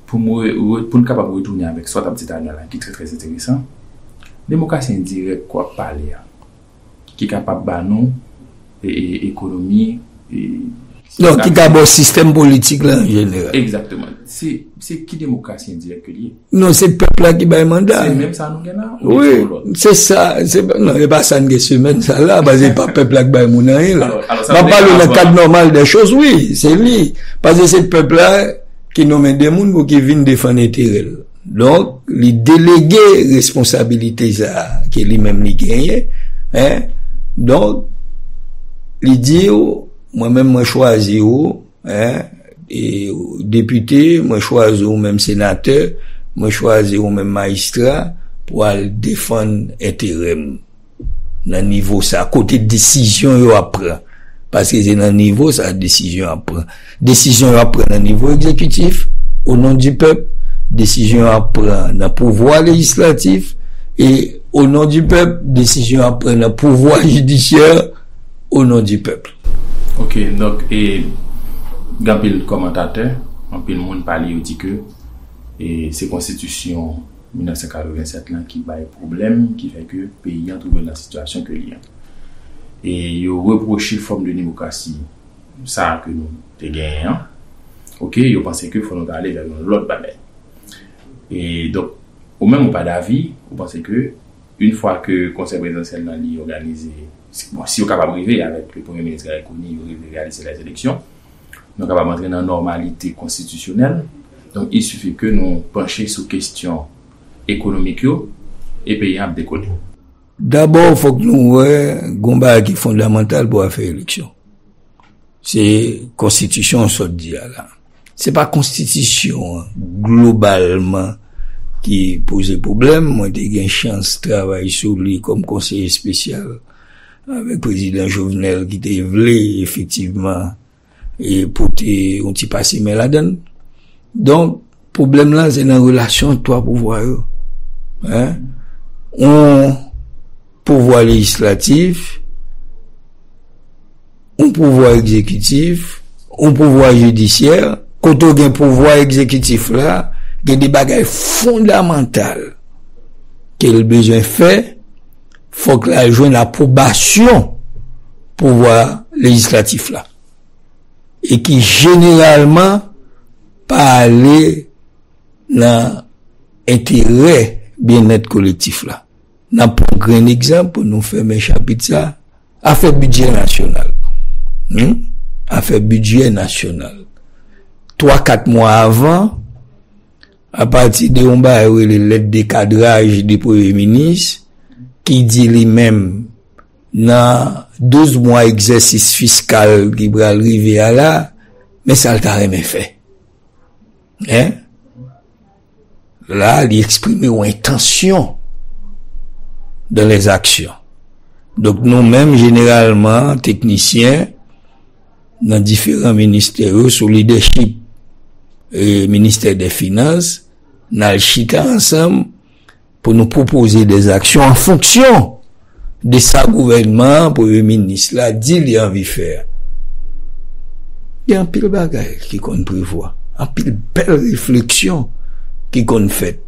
pou m re-, re-, pou n kapab retounen avèk sa w t ap di talè a la, ki trè, trè enteresan, demokrasi endirèk k w ap pale a, ki kapab ba nou e, e, ekonomi e, Non, ki ka ba w sistèm politik la an jeneral. Egzakteman. Se, se ki demokrasi endirèk ke li ye? Non, se pèp la ki bay manda. Se menm sa nou gen la? Wi, se sa. Se, non, e pa sa n gen semèn sa la, paske se pa pèp la ki bay moun anyen la. M ap pale nan kad nòmal de choz, wi, se li. Paske se pèp la ki nonmen de moun pou ki vin defann enterè l. Donk, li delege responsabilite sa a ke li menm li genyen. Hein? Donk, li di w, mwen menm mwen chwazi w, hein? E, depite, mwen chwazi w menm senatè, mwen chwazi w menm majistra pou al defann enterè m nan nivo sa, kote desizyon yo ap pran. Paske se nan nivo sa desizyon ap pran. Desizyon yo ap pran nan nivo egzekitif, o non di pèp, desizyon yo ap pran nan pouvwa lejislatif, e o non di pèp, desizyon yo ap pran nan pouvwa jidisyè, o non di pèp. Ok, donk, e, gen anpil kòmantatè, anpil moun pale, yo di ke e se konstitisyon mil nèf san katrevennsèt lan ki bay pwoblèm, ki fè ke peyi an twouve l nan sitiyasyon ke li an. E yo repwoche fòm de demokrasi sa a ke nou te genyen an. Ok, yo panse ke fò nou ta ale vè yon lòt bagay. E donk, ou menm ou pa davi, ou panse ke yon fwa ke konsèy prezidansyèl lan li òganize, bon, si yo kapab rive avèk le premye minis Garry Conille, yo rive reyalize lèzeleksyon, nou kapab antre nan nòmalite konstitisyonèl. Donk, il suffit ke nou panche sou kesyon ekonomik yo e peyi an ap dekole. Dabò, fòk nou wè gon bagay ki fondamantal pou afè eleksyon. Se konstitisyon an sot di a la. Se pa konstitisyon an globalman ki poze pwoblèm. Mwen te gen chans travay sou li kòm konseye espesyal avèk prezidan Jovenel ki te vle efektivman e pote yon ti pase men ladan l. Donk, pwoblèm lan se nan relasyon twa pouvwa yo. Hein? Yon pouvwa lejislatif, yon pouvwa egzekitif, yon pouvwa jidisyè, kote w gen pouvwa egzekitif la, gen de bagay fondamantal ke l bezwen fè, fòk l al jwenn apwobasyon pouvwa lejislatif la. E ki jeneralman pa ale nan enterè byennèt kolektif la. N ap pran grenn egzanp pou nou fèmen chapit sa, afè bidjè nasyonal. Hmm? Afè bidjè nasyonal. Twa, kat mwa avan, apati de yon bagay yo rele lèt de kadraj de premye minis, ki di li menm nan douz mwa egzèsis fiskal ki pral rive a la, men sa l ta renmen fè. Hein? La, li eksprime yon entansyon dans les actions. Donk, nou menm, jeneralman, teknisyen nan diferan ministè yo, sou lidèchip e ministè dè finans, n al chita ansanm pou nou pwopoze dè aksyon an fonksyon de sa gouvènman an, premye minis la, di li anvi fè a. Gen anpil bagay ki konn prevwa, anpil bèl refleksyon ki konn fèt,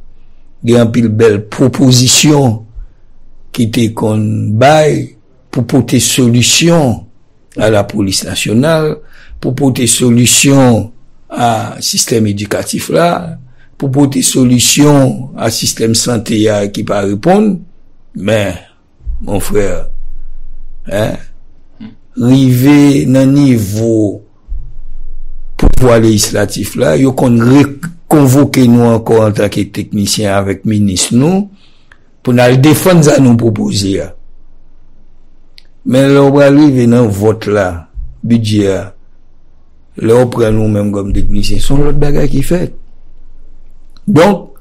gen anpil bèl pwopozisyon ki te konn bay pou pote solisyon a lapolis nasyonal, pou pote solisyon a sistèm edikatif la, pou pote solisyon a sistèm sante a ki pa reponn, men, mon frè, hein, rive nan nivo pouvwa lejislatif la, yo konn rekonvoke nou ankò antanke teknisyen avèk minis nou, pou n al defann sa nou pwopoze a. Men lè w pral rive nan vòt la, bidjè a, lè w pran nou menm kòm teknisyen, se yon lòt bagay ki fèt. Donk,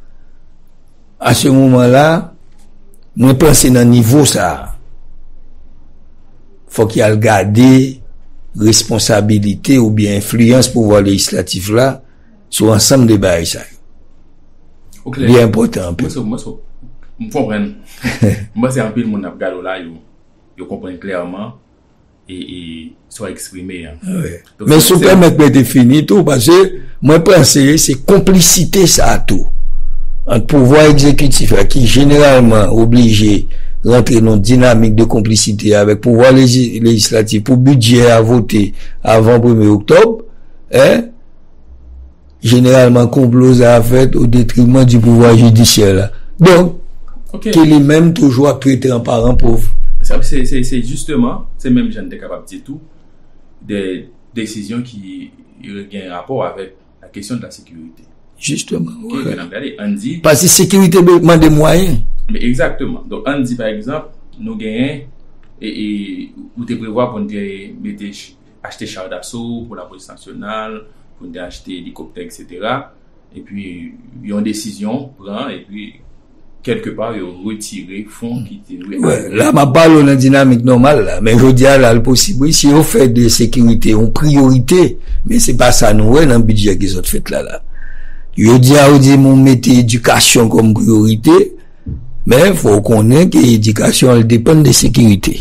a se moman la, mwen panse nan nivo sa a, fòk y al gade responsabilite oubyen enfliyans pouvwa lejislatif la sou ansanm de bagay sa yo. Li enpòtan anpil. M konprann. M panse anpil moun ap gade w la, yo, yo konprann klèman e, e sa w eksprime an. Men si w pèmèt mwen te fini tou, paske mwen panse se konplisite sa tou ant pouvwa egzekitif la ki jeneralman oblije rantre nan yon dinamik de konplisite avèk pouvwa leji-, lejislatif pou bidjè a vote avan premye oktòb, en, jeneralman, konplo sa a fèt o detriman di pouvwa jidisyè la. Donk, ke li menm toujou ap trete an paran pòv. Sa, se, se, se jisteman, se menm jan n te kapab di tou, de desizyon ki gen rapò avèk la kesyon de la sekirite. Jisteman, wi. Ke n ap gade, ann di. Paske sekirite mande mwayen. Men egzakteman. Donk, ann di, pa egzanp, nou genyen, e, e, ou te prevwa pou n te mete, achte char d'assaut pou lapolis nasyonal, pou n te achte elikoptè, etsetera. Epi, yon desizyon pran, epi, kèlkepa, yo retire fon ki te dwe. Wè, la, m ap pale w nan dinamik nòmal la. Men jodi a la, l posib, wi, si yo fè de sekirite yon priyorite, men se pa sa nou wè nan bidjè ki sot fèt la, la. Yo di a, yo di, nou mete edikasyon kòm priyorite, men fò w konnen ke edikasyon, al depann de sekirite.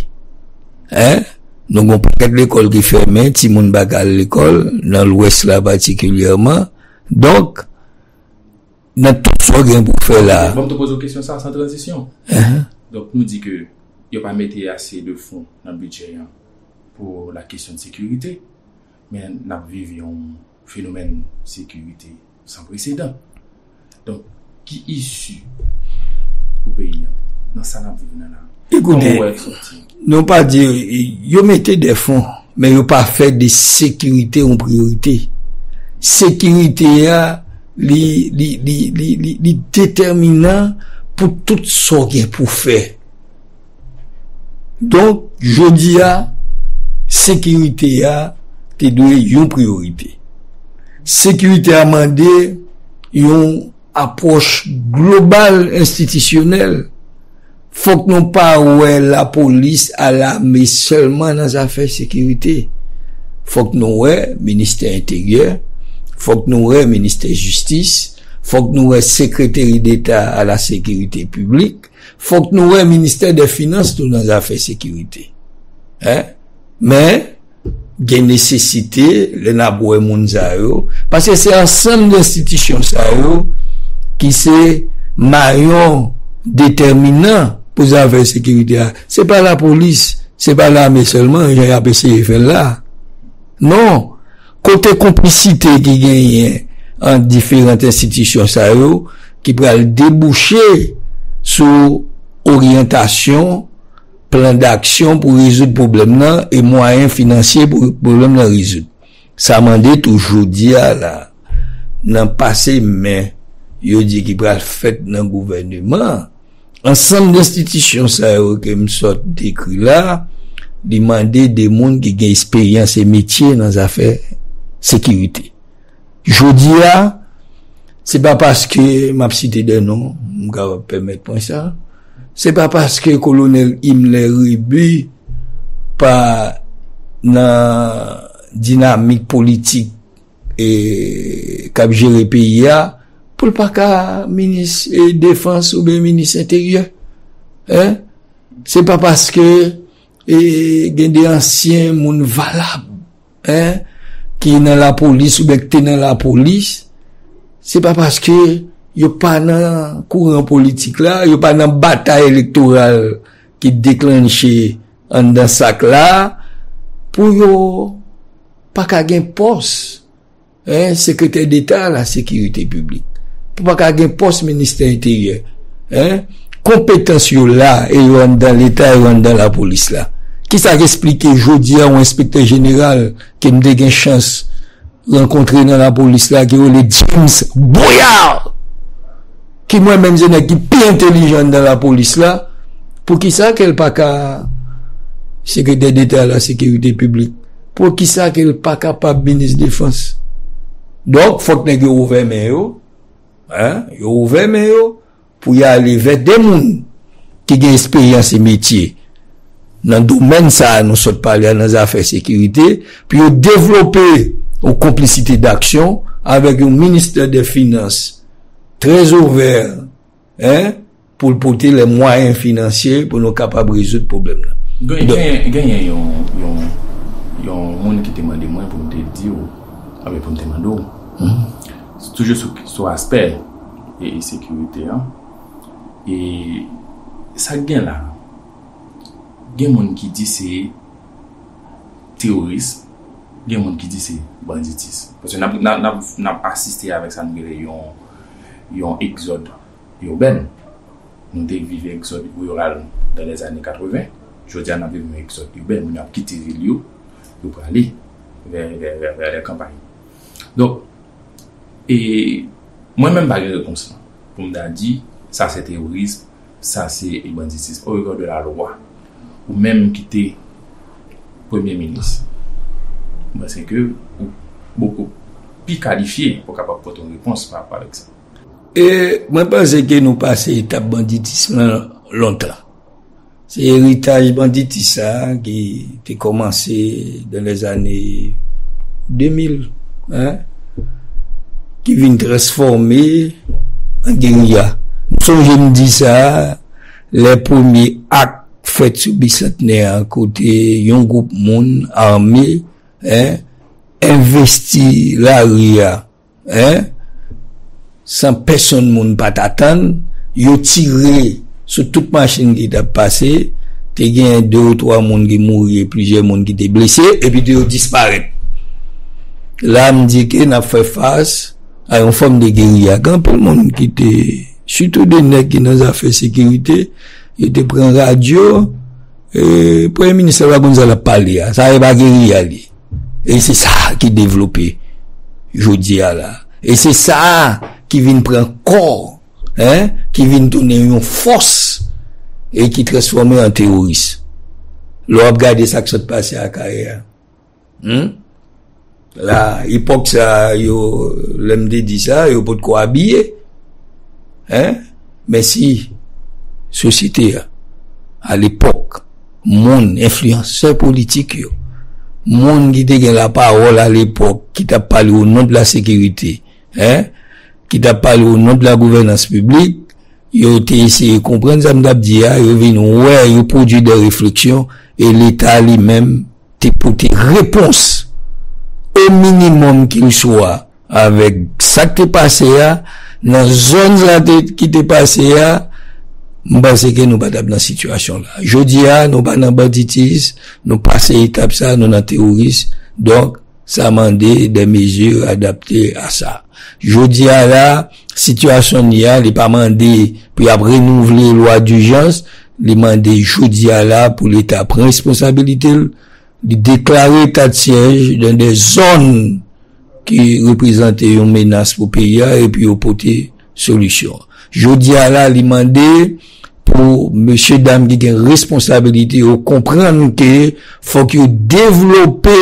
En? Nou gen yon pakèt lekòl ki fèmen, timoun pa ka al lekòl, nan Lwès la patikilyèman. Donk, nan tout sa w gen pou fè la. Bon, m te poze w kesyon sa san tranzisyon. Donk, nou di ke yo pa mete ase de fon nan bidjè an pou la kesyon de sekirite, men n ap viv yon fenomèn sekirite san presedan. Donk, ki isi pou peyi an nan sa n ap viv nan la? Ekoute, nou pa di, yo mete de fon, men yo pa fè de sekirite yon priyorite. Sekirite a, li, li, li, li, li, li detèminan pou tout sa w gen pou fè. Donk, jodi a, sekirite a te dwe yon priyorite. Sekirite a mande yon apwòch global enstitisyonèl. Fòk nou pa wè lapolis a lame sèlman nan zafè sekirite. Fòk nou wè ministè enteryè, fòk nou wè ministè jistis, fòk nou wè sekreteri deta a la sekirite piblik, fòk nou wè ministè dè finans tou nan zafè sekirite. En? Men, gen nesesite, lè n ap wè moun sa yo, paske se ansanm de enstitisyon sa yo ki se mayon detèminan pou zafè sekirite a. Se pa lapolis, se pa lame sèlman, jan y ap eseye fè l la. Non. Kote konplisite ki genyen ant diferan enstitisyon sa yo ki pral debouche sou oryantasyon, plan daksyon pou rezoud pwoblèm nan e mwayen finansye pou pwoblèm nan rezoud. Sa mande tou jodi a la, nan pase men yo di ki pral fèt nan gouvèneman an, ansanm enstitisyon sa yo ke m sot dekri la, li mande de moun ki gen esperyans e metye nan zafè sekirite. Jodi a, se pa paske m ap site de non, m kapab pèmèt mwen sa, se pa paske kolonèl Himmler Rébu pa nan dinamik politik e k ap jere peyi a, pou l pa ka minis e defans oubyen minis enteryè. En? Se pa paske e gen de ansyen moun valab, en, ki nan lapolis oubyen ki te nan lapolis, se pa paske yo pa nan kouran politik la, yo pa nan batay elektoral ki deklanche anndan sak la, pou yo pa ka gen pòs, en, sekretè deta a la sekirite piblik, pou pa ka gen pòs ministè enteryè. En? Konpetans yo la e yo anndan leta, yo anndan lapolis la. Kisa k esplike jodi a yon enspektè jeneral ke m te gen chans rankontre nan lapolis la ki rele James Boyard, ki mwen menm se nèg ki pi entelijan anndan lapolis la, poukisa ke l pa ka sekretè deta a la sekirite piblik? Poukisa ke l pa kapab minis defans? Donk, fòk nèg yo ouvè men yo, en, yo ouvè men yo pou y ale vè de moun ki gen esperyans e metye nan domèn sa a nou sot pale a, nan zafè sekirite, pou yo devlope yon konplisite daksyon avèk yon ministè de finans trè ouvè, en, pou l pote lè mwayen finansye pou nou kapab rezoud pwoblèm nan. Gen- Donk, genyen, genyen yon, yon, yon moun ki te mande mwen pou m te di w, anben pou m te mande w, toujou sou, sou aspè e, e sekirite an. E sa k gen la, Gen moun ki di se teworis, gen moun ki di se banditis. Paske n ap, n ap, n ap, n ap asiste avèk sa nou rele yon, yon egzòd iben. Nou te viv egzòd riral nan lèzane katreven. Jodi a, n ap viv yon egzòd iben. Moun yo ap kite vil yo, yo prale vè, vè, vè, vè lè kanpay. Donk, e mwen menm pa gen repons lan pou m ta di sa se teworism, sa se banditis. Au regard de la loi, ou menm ki te premye minis, mwen panse ke ou bokou pi kalifye pou kapab pote yon repons pa rapò avèk sa. E mwen panse ke nou pase etap banditis lan lontan. Se eritaj banditis sa a ki te kòmanse dans les années deux mille, hein, ki vin transfòme an geriya. M sonje m di sa, lè premye ak fèt sou Bisantnè a, kote yon gwoup moun ame, hein, envesti lari a, hein, san pèsonn moun pa t atann, yo tire sou tout machin ki t ap pase, te gen de ou twa moun ki mouri e plizyè moun ki te blese, epi tou yo disparèt. La, m di ke n ap fè fas a yon fòm de geriya. Gen anpil moun ki te, sitou de nèg ki nan zafè sekirite, yo te pran radyo, e, premye minis la pa konn sa l ap pale a. Sa e pa geriya li. E se sa ki devlope jodi a la. E se sa ki vin pran kò, hein, ki vin tounen yon fòs e ki transfòme an teworis. Lè w ap gade sa k sot pase Akayè a. Hmm? La, epòk sa a, yo, lè m te di sa, yo potko abiye. Hein? Men si sosyete a, alepòk, moun, enfliyansè politik yo, moun ki te gen lapawòl alepòk, ki t ap pale o non de la sekirite, hein, ki t ap pale o non de la gouvènans piblik, yo te eseye konprann sa m t ap di a, yo vin wè, yo pwodui de refleksyon, e Leta li menm te pote repons, o minimòm kil swa, avèk sa k te pase a, nan zòn sa te, ki te pase a, m panse ke nou pa t ap nan sitiyasyon la. Jodi a, nou pa nan banditis, nou pase etap sa, nou nan teworis. Donk, sa mande de mezi adapte a sa. Jodi a la, sitiyasyon n ye a, li pa mande pou y ap renouvle lwa dijans, li mande jodi a la pou Leta pran responsabilite l, li deklare eta de syèj nan de zòn ki reprezante yon menas pou peyi a, epi yo pote solisyon. Jodi a la, li mande pou mesye dam ki gen responsabilite yo konprann ke fòk yo devlope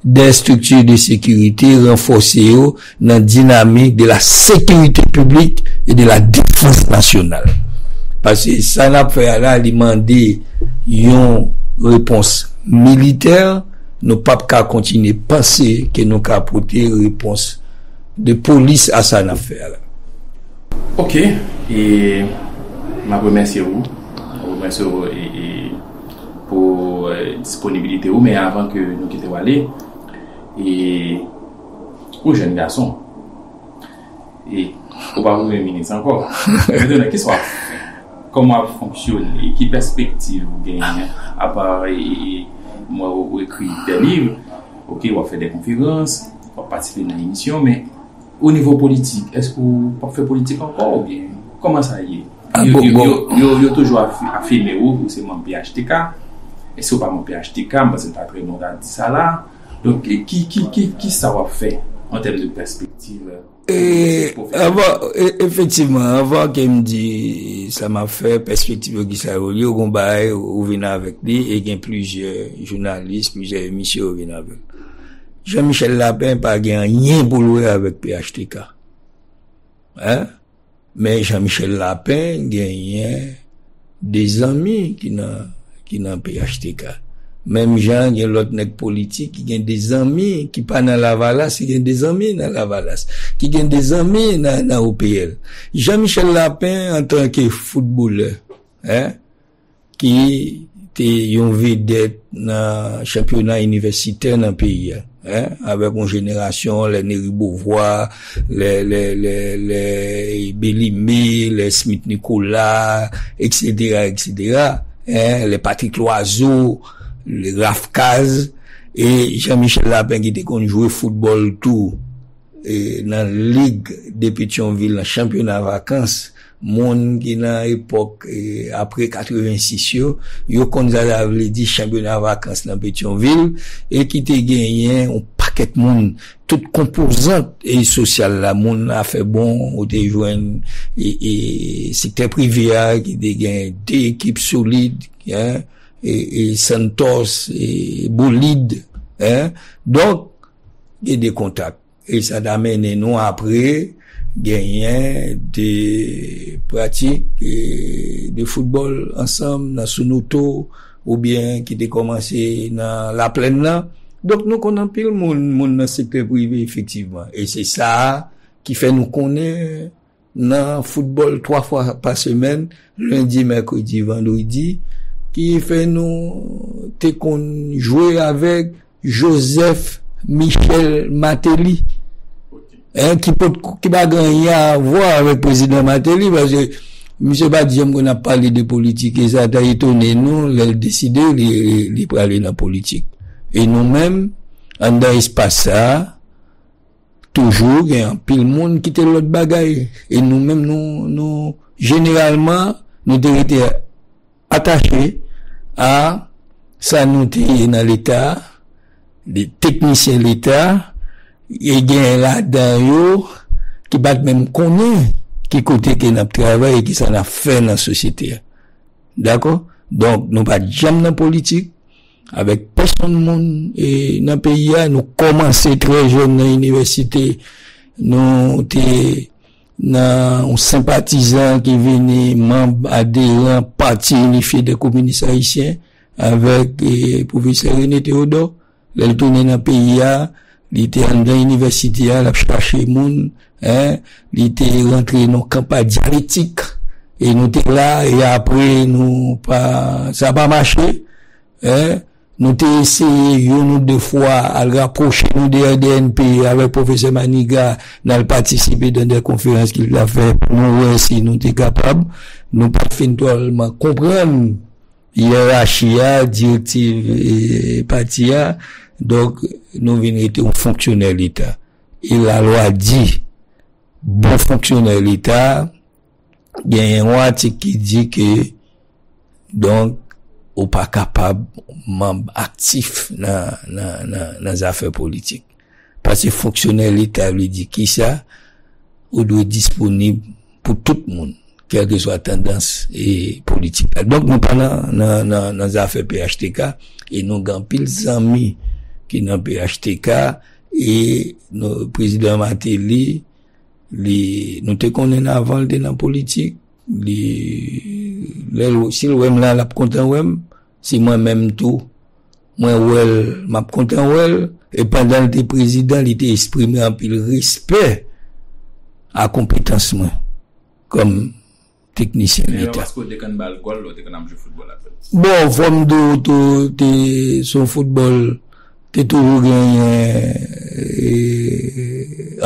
de estrikti de sekirite, ranfòse yo nan dinamik de la sécurité publique et de la défense nationale. Paske sa n ap fè a la, li mande yon repons militè, nou p ap ka kontinye panse ke nou ka pote repons de polis a sa n ap fè a la. Ok, e m ap remèsye ou. M ap remèsye ou e, e pou, e, disponibilite ou, men avan ke nou kite w ale, e ou jèn gason, e ou pa premye minis ankò. Mentnan, kisa w ap fè? Kòman w ap fonksyone? Ki pèspektiv ou genyen? Apa, e, e, m wè ou ekri de liv, ok, w ap fè de konferans, w ap patisipe nan emisyon, men o nivo politik, èske w p ap fè politik ankò oubyen kòman sa ye? Yo, yo, yo, yo, yo toujou afi-, afime ou, ou se manm P H T K. Èske w pa manm P H T K? M panse l ta trè bon w ta di sa la. Donk, e, ki, ki, ki, kisa w ap fè an tèm de pèspektiv, e, pwofesyonèl? Avan, e, efektivman, avan ke m di sa m ap fè, pèspektiv yo kisa yo ye, ou gon bagay ou vin avèk li, e gen plizyè jounalis, plizyè emisyon yo vin avèk. Jean Michel Lapin pa gen anyen pou l wè avèk P H T K. Hein? Men Jean Michel Lapin genyen de zanmi ki nan, ki nan P H T K. Menm jan gen lòt nèg politik ki gen de zanmi ki pa nan Lavalas, ki gen de zanmi nan Lavalas, ki gen de zanmi nan, nan O P L. Jean Michel Lapin, antanke foutbolè, hein, ki te yon vedèt nan chanpyona inivèsitè nan peyi a, hein, avèk yon jenerasyon, lè Nery Beauvoir, lè, lè, lè, lè Bellimé, lè Smith Nicolas, et cetera, et cetera. hein, les Patrick Loiseau, les Ralph Cazes, e Jean-Michel Lapin ki te konn jwe foutbòl tou, e nan Ligue de Petyonvil, nan chanpyona vakans, moun ki nan epòk, e, apre katrevensis yo, yo konn sa sa vle di chanpyona vakans nan Petyonvil, e ki te genyen yon pakèt moun, tout konpozant, e, sosyal la, moun afè bon, ou te jwenn, e, e, sektè prive a, ki te gen de ekip solid, hein, e, e Santos, e Bolide, hein. Donk, gen de kontak. E sa ta mennen nou apre genyen de pratik, e, de foutbòl ansanm nan Sounoto, oubyen ki te kòmanse nan Laplèn nan. Donk, nou konn anpil moun, moun nan sektè prive, efektivman. E se sa a ki fè nou konnen nan foutbòl twa fwa pa semèn, lendi, mèkredi, vandredi, ki fè nou te konn jwe avèk Joseph Michel Martelly, hein, ki pot, ki pa gen anyen a vwa avèk prezidan Martelly, paske misye pa t janm konn ap pale de politik, e sa ta etone nou lè l deside li, li, li prale nan politik. E nou menm, anndan espas sa a, toujou gen anpil moun ki te lòt bagay. E nou menm, nou, nou, jeneralman, nou te rete atache a sa nou te ye nan Leta, de teknisyen Leta, e gen ladan yo ki pa t menm konnen ki kote ke n ap travay e ki sa n ap fè nan sosyete a. Dakò? Donk, nou pa t janm nan politik avèk pèsonn moun, e, nan peyi a. Nou kòmanse trè jèn nan inivèsite. Nou te nan yon senpatizan ki vini manm aderan Pati Inifye dè Kominis Ayisyen avèk, e, pwofesè René Théodore. Lè l tounen nan peyi a, li te anndan inivèsite a, l ap chache moun, hein, li te rantre nan kanpay dyalektik, e nou te la, e apre nou pa, sa pa mache, hein, nou te eseye youn ou de fwa al rapwoche nou de R D N P avèk pwofesè Maniga, n al patisipe nan de konferans ki l t ap fè pou nou wè si nou te kapab. Nou pa t fin twalman konprann yerachi a, direktiv, e, pati a. Donk, nou vin rete yon fonksyonè Leta. E lalwa di, bon fonksyonè Leta, genyen yon atik ki di ke, donk, ou pa kapab manm aktif nan, nan, nan, nan zafè politik. Paske fonksyonè Leta vle di kisa? Ou dwe disponib pou tout moun, kèlkeswa tandans, e, politik la. Donk, nou pa nan, nan, nan, nan zafè P H T K, e nou gen anpil zanmi ki nan P H T K, e nou, prezidan Martelly, li, nou te konnen avan l te nan politik, li, lè l, si l wè m la, l ap kontan wè m, si mwen menm tou, mwen wè l, m ap kontan wè l, e pandan l te prezidan, li te eksprime anpil respè a konpetans mwen kòm teknisyen Leta. Paske w te konn ba l gòl, lè w te konn ap jwe foutbòl avè l. Bon, fò m di w tou, te, se yon foutbòl, te toujou genyen, e,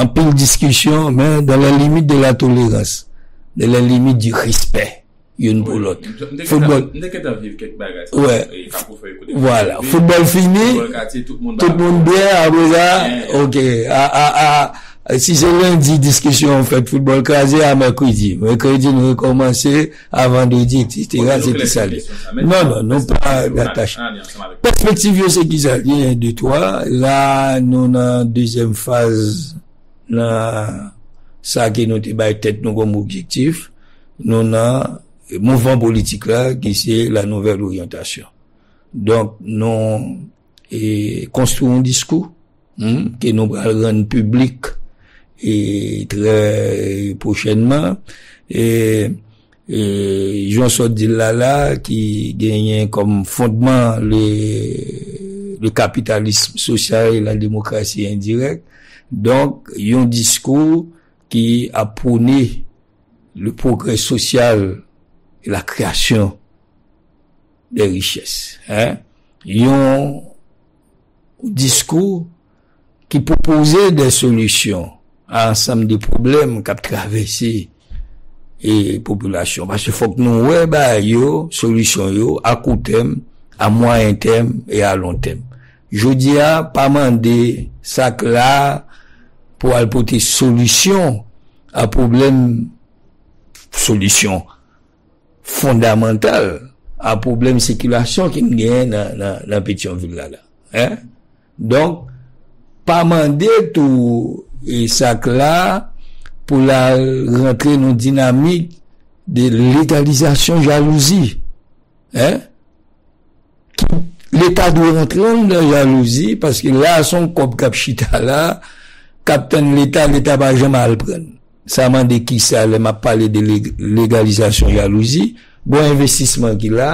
anpil diskisyon, men dans les limites de la tolérance, dans les limites du respect, youn pou lòt. Foutbòl. M te gentan viv kèk bagay sa. Wè. E, Kapou fè kote. Vwala. Foutbòl fini, tout moun byen, apre sa, ok. A, a, a, si se lendi diskisyon fèt, foutbòl kraze, a mèkredi. Mèkredi, nou rekòmanse, a vandredi, etsetera, se pi sa l ye. Non, non, nou pa atache. Pèspektiv yo, se kisa? Genyen de, twa. La, nou nan dezyèm faz, nan sa ke nou te bay tèt nou kòm objektif. Nou nan mouvman politik la, ki se la nouvelle orientation. Donk, nou, e, konstwi yon diskou, hmm, ke nou pral rann piblik, e, trè pwochènman. E, e, jan w sot di l la, la, ki genyen kòm fondman le, le capitalisme social et la démocratie indirecte. Donk, yon diskou ki ap pwone le progrès social et la création des richesses, hein? Yon diskou ki pwopoze de solisyon a ansanm de pwoblèm k ap travèse e popilasyon. Paske fòk nou wè bagay yo, solisyon yo, a kou tèm, a mwayen tèm e a lon tèm. Jodi a, pa mande sa k la pou al pote solisyon a pwoblèm, solisyon fondamantal a pwoblèm sikilasyon ki n genyen nan, nan, nan Petyonvil la, la. Hein? Donk, pa mande tou e sa k la pou l al rantre nan dinamik de legalizasyon jalouzi. Hein? Leta dwe rantre anndan jalouzi, paske la se yon kòb k ap chita la, k ap tann Leta, Leta pa janm al pran l. Sa mande kisa lè m ap pale de leg-, legalizasyon jalouzi? Gon envestisman ki la,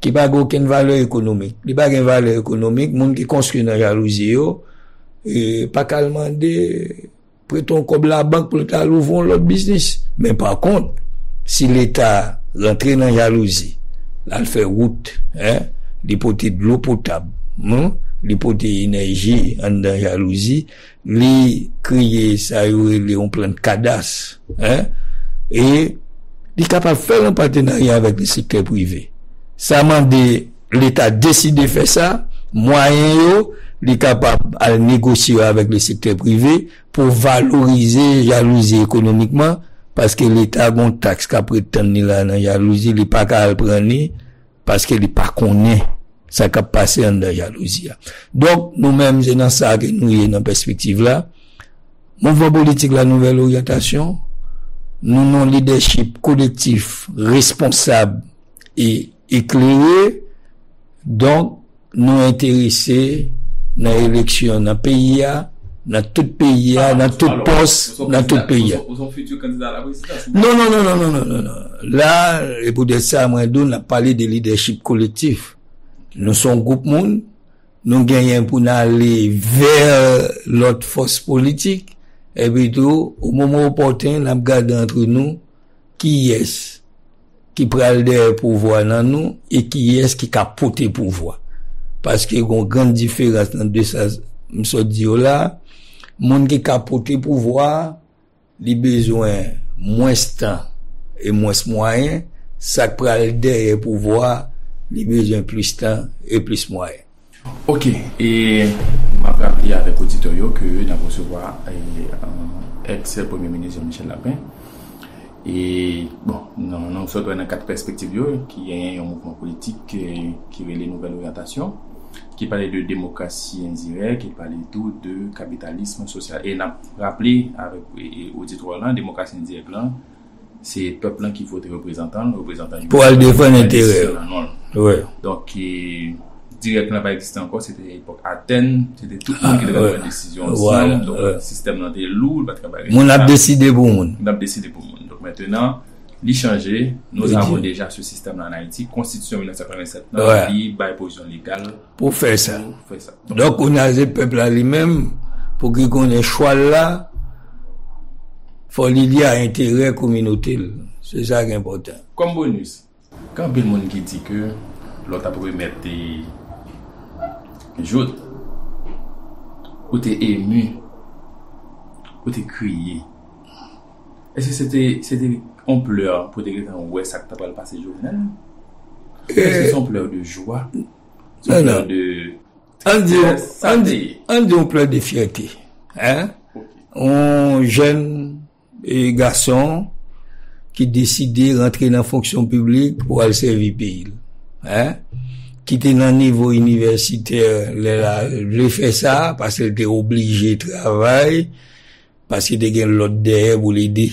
ki pa gen okenn valè ekonomik. Li pa gen valè ekonomik, moun ki konstwi nan jalouzi yo, e, pa ka al mande prete yon kòb labank pou l ta al ouvri yon lòt biznis. Men pa kont, si Leta rantre nan jalouzi, l al fè wout, hein, li pote dlo potab, hmm, li pote enèji anndan jalouzi, li kreye sa yo rele yon plan kadas, hein, e li kapab fè l an patenarya avèk le sektè prive. Sa mande Leta deside fè sa, mwayen yo, li kapab al negosye yo avèk le sektè prive pou valorize jalouzi ekonomikman, paske Leta gon taks k ap ret tann li la nan jalouzi, li pa ka al pran li, paske li pa konnen sa k ap pase anndan jalouzi a. Donk, nou menm, se nan sa ke nou ye nan pèspektiv la. Mouvman politik La Nouvelle Orientation, nou nan lidèchip kolektif, responsab e eklere. Donk, nou enterese nan eleksyon nan peyi a, nan tout peyi a, nan tout pòs, nan tout peyi a. Non, non, non, non, non, non, non, non. La, e poutèt sa, mwen di w, n ap pale de lidèchip kolektif. Nou se yon gwoup moun, nou genyen pou n ale vè lòt fòs politik, epi tou, o moman opòten, n ap gade antre nou kiyès ki pral dèyè pouvwa nan nou e kiyès ki ka pote pouvwa. Paske gon grann diferans nan de sa m sot di yo la. Moun ki ka pote pouvwa, li bezwen mwens tan e mwens mwayen. Sa k pral dèyè pouvwa, li bezwen plis tan e plis mwayen. Ok, e m ap raple avèk oditè yo ke n ap resevwa, e, èks Premye Minis Jean Michel Lapin. E, bon, nou, nou sot wè nan kat pèspektiv yo, ki genyen yon mouvman politik, e, ki rele Nouvèl Oryantasyon, ki pale de demokrasi endirèk, ki pale tou de kapitalism sosyal. E n ap raple avèk, e, e, oditè lan, demokrasi endirèk lan, se pèp lan ki vote reprezantan l, reprezantan l pou al defann enterè yo. Nan non l. Wi. Donk, e, dirèk lan pa egziste ankò, se te epòk Atèn, se te tout moun ki te ka pran desizyon ansanm, donk sistèm lan te lou, li pa t ka bay rezilta. Moun ap deside pou moun. Moun ap deside pou moun. Donk, mentenan, li chanje, nous avons déjà ce système là en Haïti, konstitisyon mil nèf san katrevennsèt lan, li bay pozisyon legal pou fè sa. Pou fè sa. Donk, kounye a se pèp la li menm, pou ki konnen chwa l la, fò li li a enterè kominote l. Se sa ki enpòtan. Kòm bonis, gen anpil moun ki di ke lè w t ap remèt, e, jout, ou te emi, ou te kriye. Èske se te, se te yon plè pou te gentan wè sa k ta pral pase Jovenel? Èske se yon plè de jwa? Se yon plè de tristès? Ann di, ann di, ann di yon plè de fyète. Hein? Ok. Yon jèn e gason ki deside rantre nan fonksyon piblik pou al sèvi peyi l. Hein? Ki te nan nivo inivèsitè lè l vle fè sa, paske l te oblije travay, paske te gen lòt dèyè pou l ede.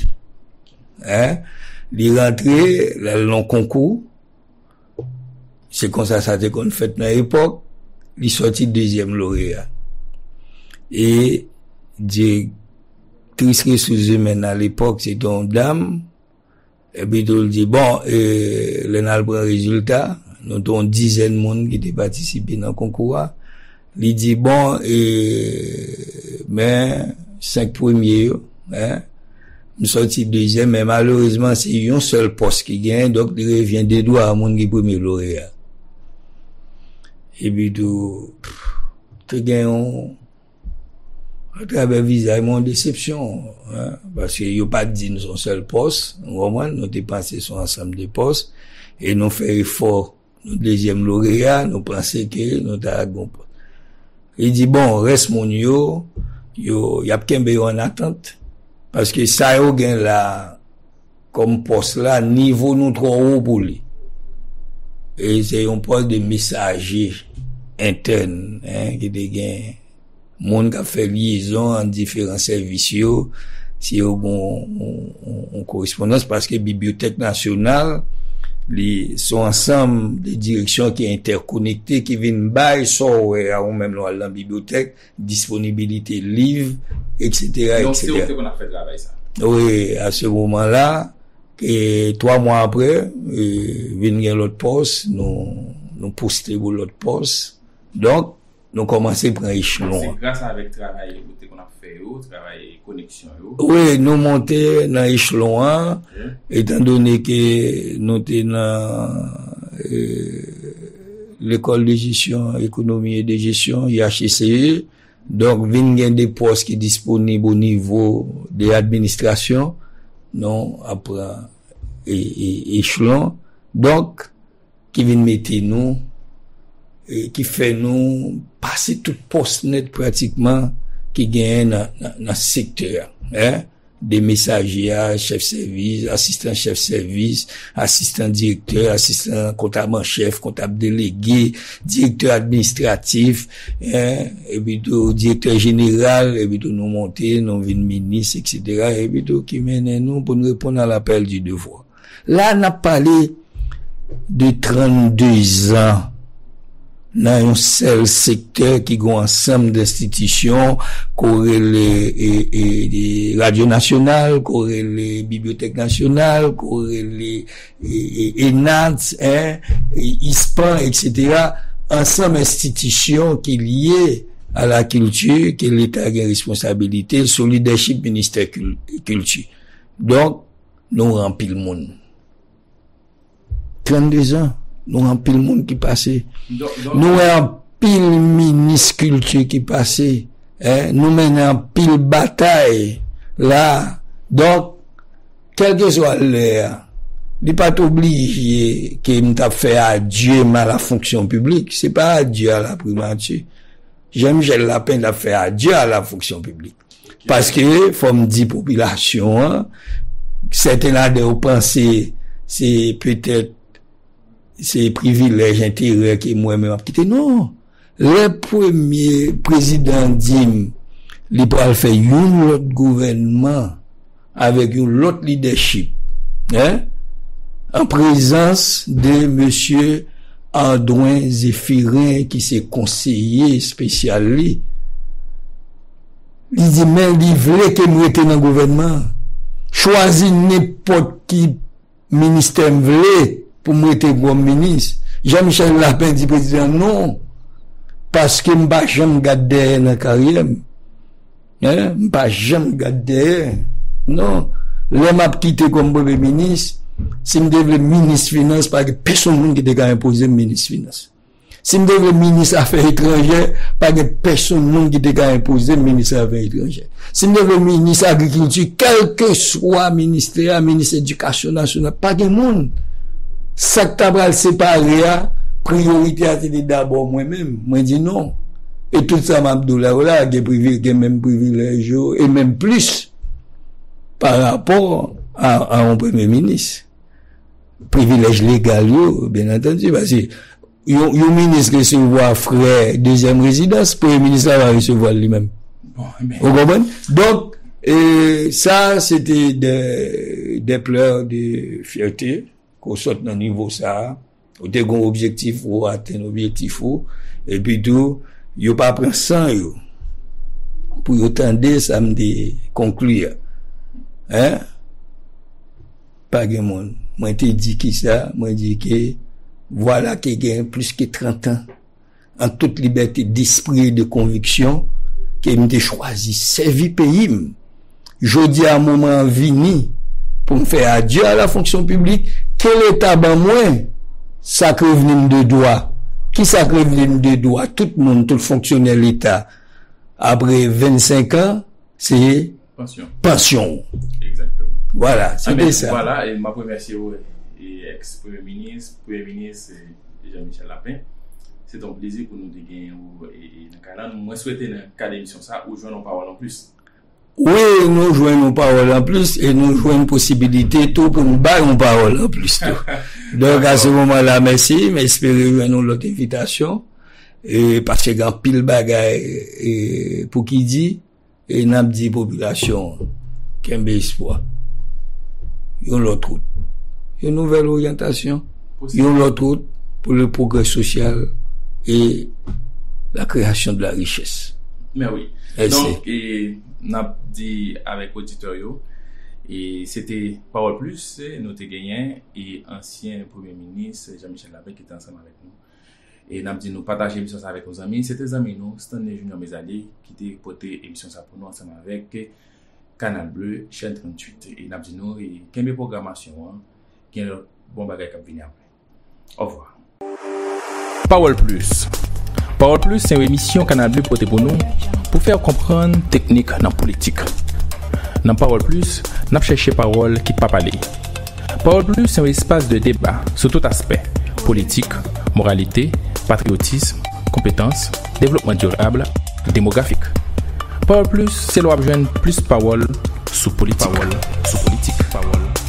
Hein? Li rantre, l al nan konkou, se konsa sa te konn fèt nan epòk, li sòti dezyèm loreya. E direktris resous imèn alepòk, se te yon dam, epi tou l di, bon, e, lè n al pran rezilta, nou te yon dizèn moun ki te patisipe nan konkou a, li di, bon, e, men senk premye yo, hein, m sòti dezyèm, men malerezman, se yon sèl pòs ki genyen, donk li revyen de dwa a moun ki premye loreya. Epi tou, te gen yon Atravè vizaj mwen, yon desepsyon, en, paske yo pa t di n se yon sèl pòs, ou konprann, nou te panse se yon ansanm de pòs, e nou fè efò, nou dezyèm loreya, nou panse ke nou ta gon pòs. Li di, bon, rès moun yo, yo, y ap kenbe yo an atant, paske sa yo gen la, kòm pòs la, nivo nou twò wo pou li. E se yon pòs de mesaje entèn, en, ki te gen moun k ap fè lyezon ant diferan sèvis yo, si yo gen yon, yon, yon korespondans, paske Bibliyotèk Nasyonal, li se yon ansanm de direksyon ki entèkonekte, ki vin bay sa w wè a ou menm lè w al nan bibliyotèk, disponibilite liv, etsetera, etsetera. Donk, se ou ki te konn ap fè travay sa? Wi, a se moman la, e twa mwa apre, e, vin gen lòt pòs, nou, nou poste pou lòt pòs. Donk, nou kòmanse pran echelon an. Se gras avèk travay ou te konn ap fè yo, travay koneksyon yo? Wi, nou monte nan echelon an, etandone ke nou te nan, e, Lekòl de Jesyon, Ekonomi e de Jesyon, I H E C E. Donk, vin gen de pòs ki disponib o nivo de administrasyon, nou ap pran, e, e, echelon. Donk, ki vin mete nou, e, ki fè nou pase tout pòs nèt pratikman ki genyen nan, nan, nan sektè a, en. De mesaje a, chèf sèvis, asistan chèf sèvis, asistan direktè, asistan kontab an chèf, kontab delege, direktè administratif, en, epi tou direktè jeneral, epi tou nou monte, nou vin minis, etsetera, epi tou ki mennen nou pou n reponn a lapèl di devwa. La, n ap pale de trannde zan nan yon sèl sektè ki gen yon ansanm de enstitisyon, ko rele, e, e, e, Radyo Nasyonal, ko rele Bibliyotèk Nasyonal, ko rele, e, e, ENADS, en, e, ISPAN, etsetera, ansanm enstitisyon ki lye a la kilti, ke Leta gen responsabilite l, sou lidèchip Ministè Kil-, Kilti. Donk, nou anpil moun. Trannde zan, nou anpil moun ki pase. Donk, donk, nou wè anpil minis kilti ki pase. En, nou mennen anpil batay la. Donk, kèlkeswa lè a, li pa t oblije ke m t ap fè adye m a la fonksyon piblik. Se pa adye a la primati. Jean Michel Lapin t ap fè adye a la fonksyon piblik. Paske, fò m di popilasyon an, sèten ladan yo panse se petèt se privilèj, enterè ke mwen menm ap kite. Non. Lè premye prezidan an di m li pral fè yon lòt gouvènman avèk yon lòt lidèchip, en, an prezans de mesye Andwen Zéphirin, ki se konseye espesyal li. Li di, men li vle ke m rete nan gouvènman an. Chwazi nenpòt ki ministè m vle pou m rete kòm minis. Jean Michel Lapin di prezidan non, paske m pa janm gad dèyè nan karyè m. En, m pa janm gad dèyè. Non. Lè m ap kite kòm premye minis, si m te vle minis finans, pa gen pèsonn moun ki te ka enpoze m minis finans. Si m te vle minis afè etranjè, pa gen pèsonn moun ki te ka enpoze m minis afè etranjè. Si m te vle minis agrikilti, kèlkeswa ministè a, minis edikasyon nasyonal, pa gen moun. Sa k ta pral separe a, priyorite a te te dabò mwen menm. Mwen di non. E tout sa m ap di w la yo la, gen privil-, gen menm privilèj yo, e menm plis pa rapò a, a yon premye minis. Privilèj legal yo, byen antandi, paske yon, yon minis resevwa frè dezyèm rezidans, premye minis la va resevwa l li menm. Bon, enben. Ou konprann? Donk, e, sa, se te de, de pleurs de fierté, ke w sot nan nivo sa a, ou te gen objektif, ou atenn objektif ou, epi tou, yo pa pran san yo pou yo tande sa m te konkli a. En? Pa gen moun. Mwen te di kisa? Mwen di ke, vwala ke gen plis ke trant an, an tout libète despri e de konviksyon, ke m te chwazi sèvi peyi m. Jodi a, moman an vini pou m fè adye a la fonksyon piblik ke Leta ban mwen, sa k revni m de dwa. Kisa k revni m de dwa? Tout moun, tout fonksyonè Leta, apre vennsenk an, se Pansyon. Pansyon w. Egzakteman. Vwala, se te sa. Vwala, e m ap remèsye w, e eks premye minis, premye minis, e Jean Michel Lapin. Se te yon plezi pou nou te genyen ou e, e nan kay la. Mwen swete nan kad emisyon sa ou jwenn yon pawòl anplis. Wi, nou jwenn yon pawòl anplis e nou jwenn posibilite tou pou nou bay yon pawòl anplis tou. Donk, a se moman la, mèsi, m espere jwenn yon lòt envitasyon. E, paske gen anpil bagay e, pou ki di, e n ap di popilasyon an, kenbe espwa. Yon lòt wout. Yon nouvèl oryantasyon. Yon lòt wout pour le progrès social et la création de la richesse. Men wi. Mèsi. Donk, e, n ap di avèk oditè yo, e se te Pawòl Plis, e nou te genyen, e ansyen premye minis Jean Michel Lapin ki te ansanm avèk nou. E n ap di nou pataje emisyon sa avèk yon zanmi. Se te zanmi nou, Stanley Junior Mezali, ki te pote emisyon sa pou nou ansanm avèk Kanal Bleu, chèn tranntuit. E n ap di nou, e kenbe pwogramasyon an, gen lòt bon bagay k ap vini apre. Ovwa. Pawòl Plis. Pawòl Plis se yon emisyon Kanal Bleu pote pou nou pou fè w konprann teknik nan politik. Nan Pawòl Plis, n ap chèche pawòl ki pa pale. Pawòl Plis se yon espas de deba sou tout aspè, politik, moralite, patriyotis, konpetans, devlopman dirab, demografik. Pawòl Plis se lè w ap jwenn plis pawòl sou politik. Pawòl sou politik. Pawòl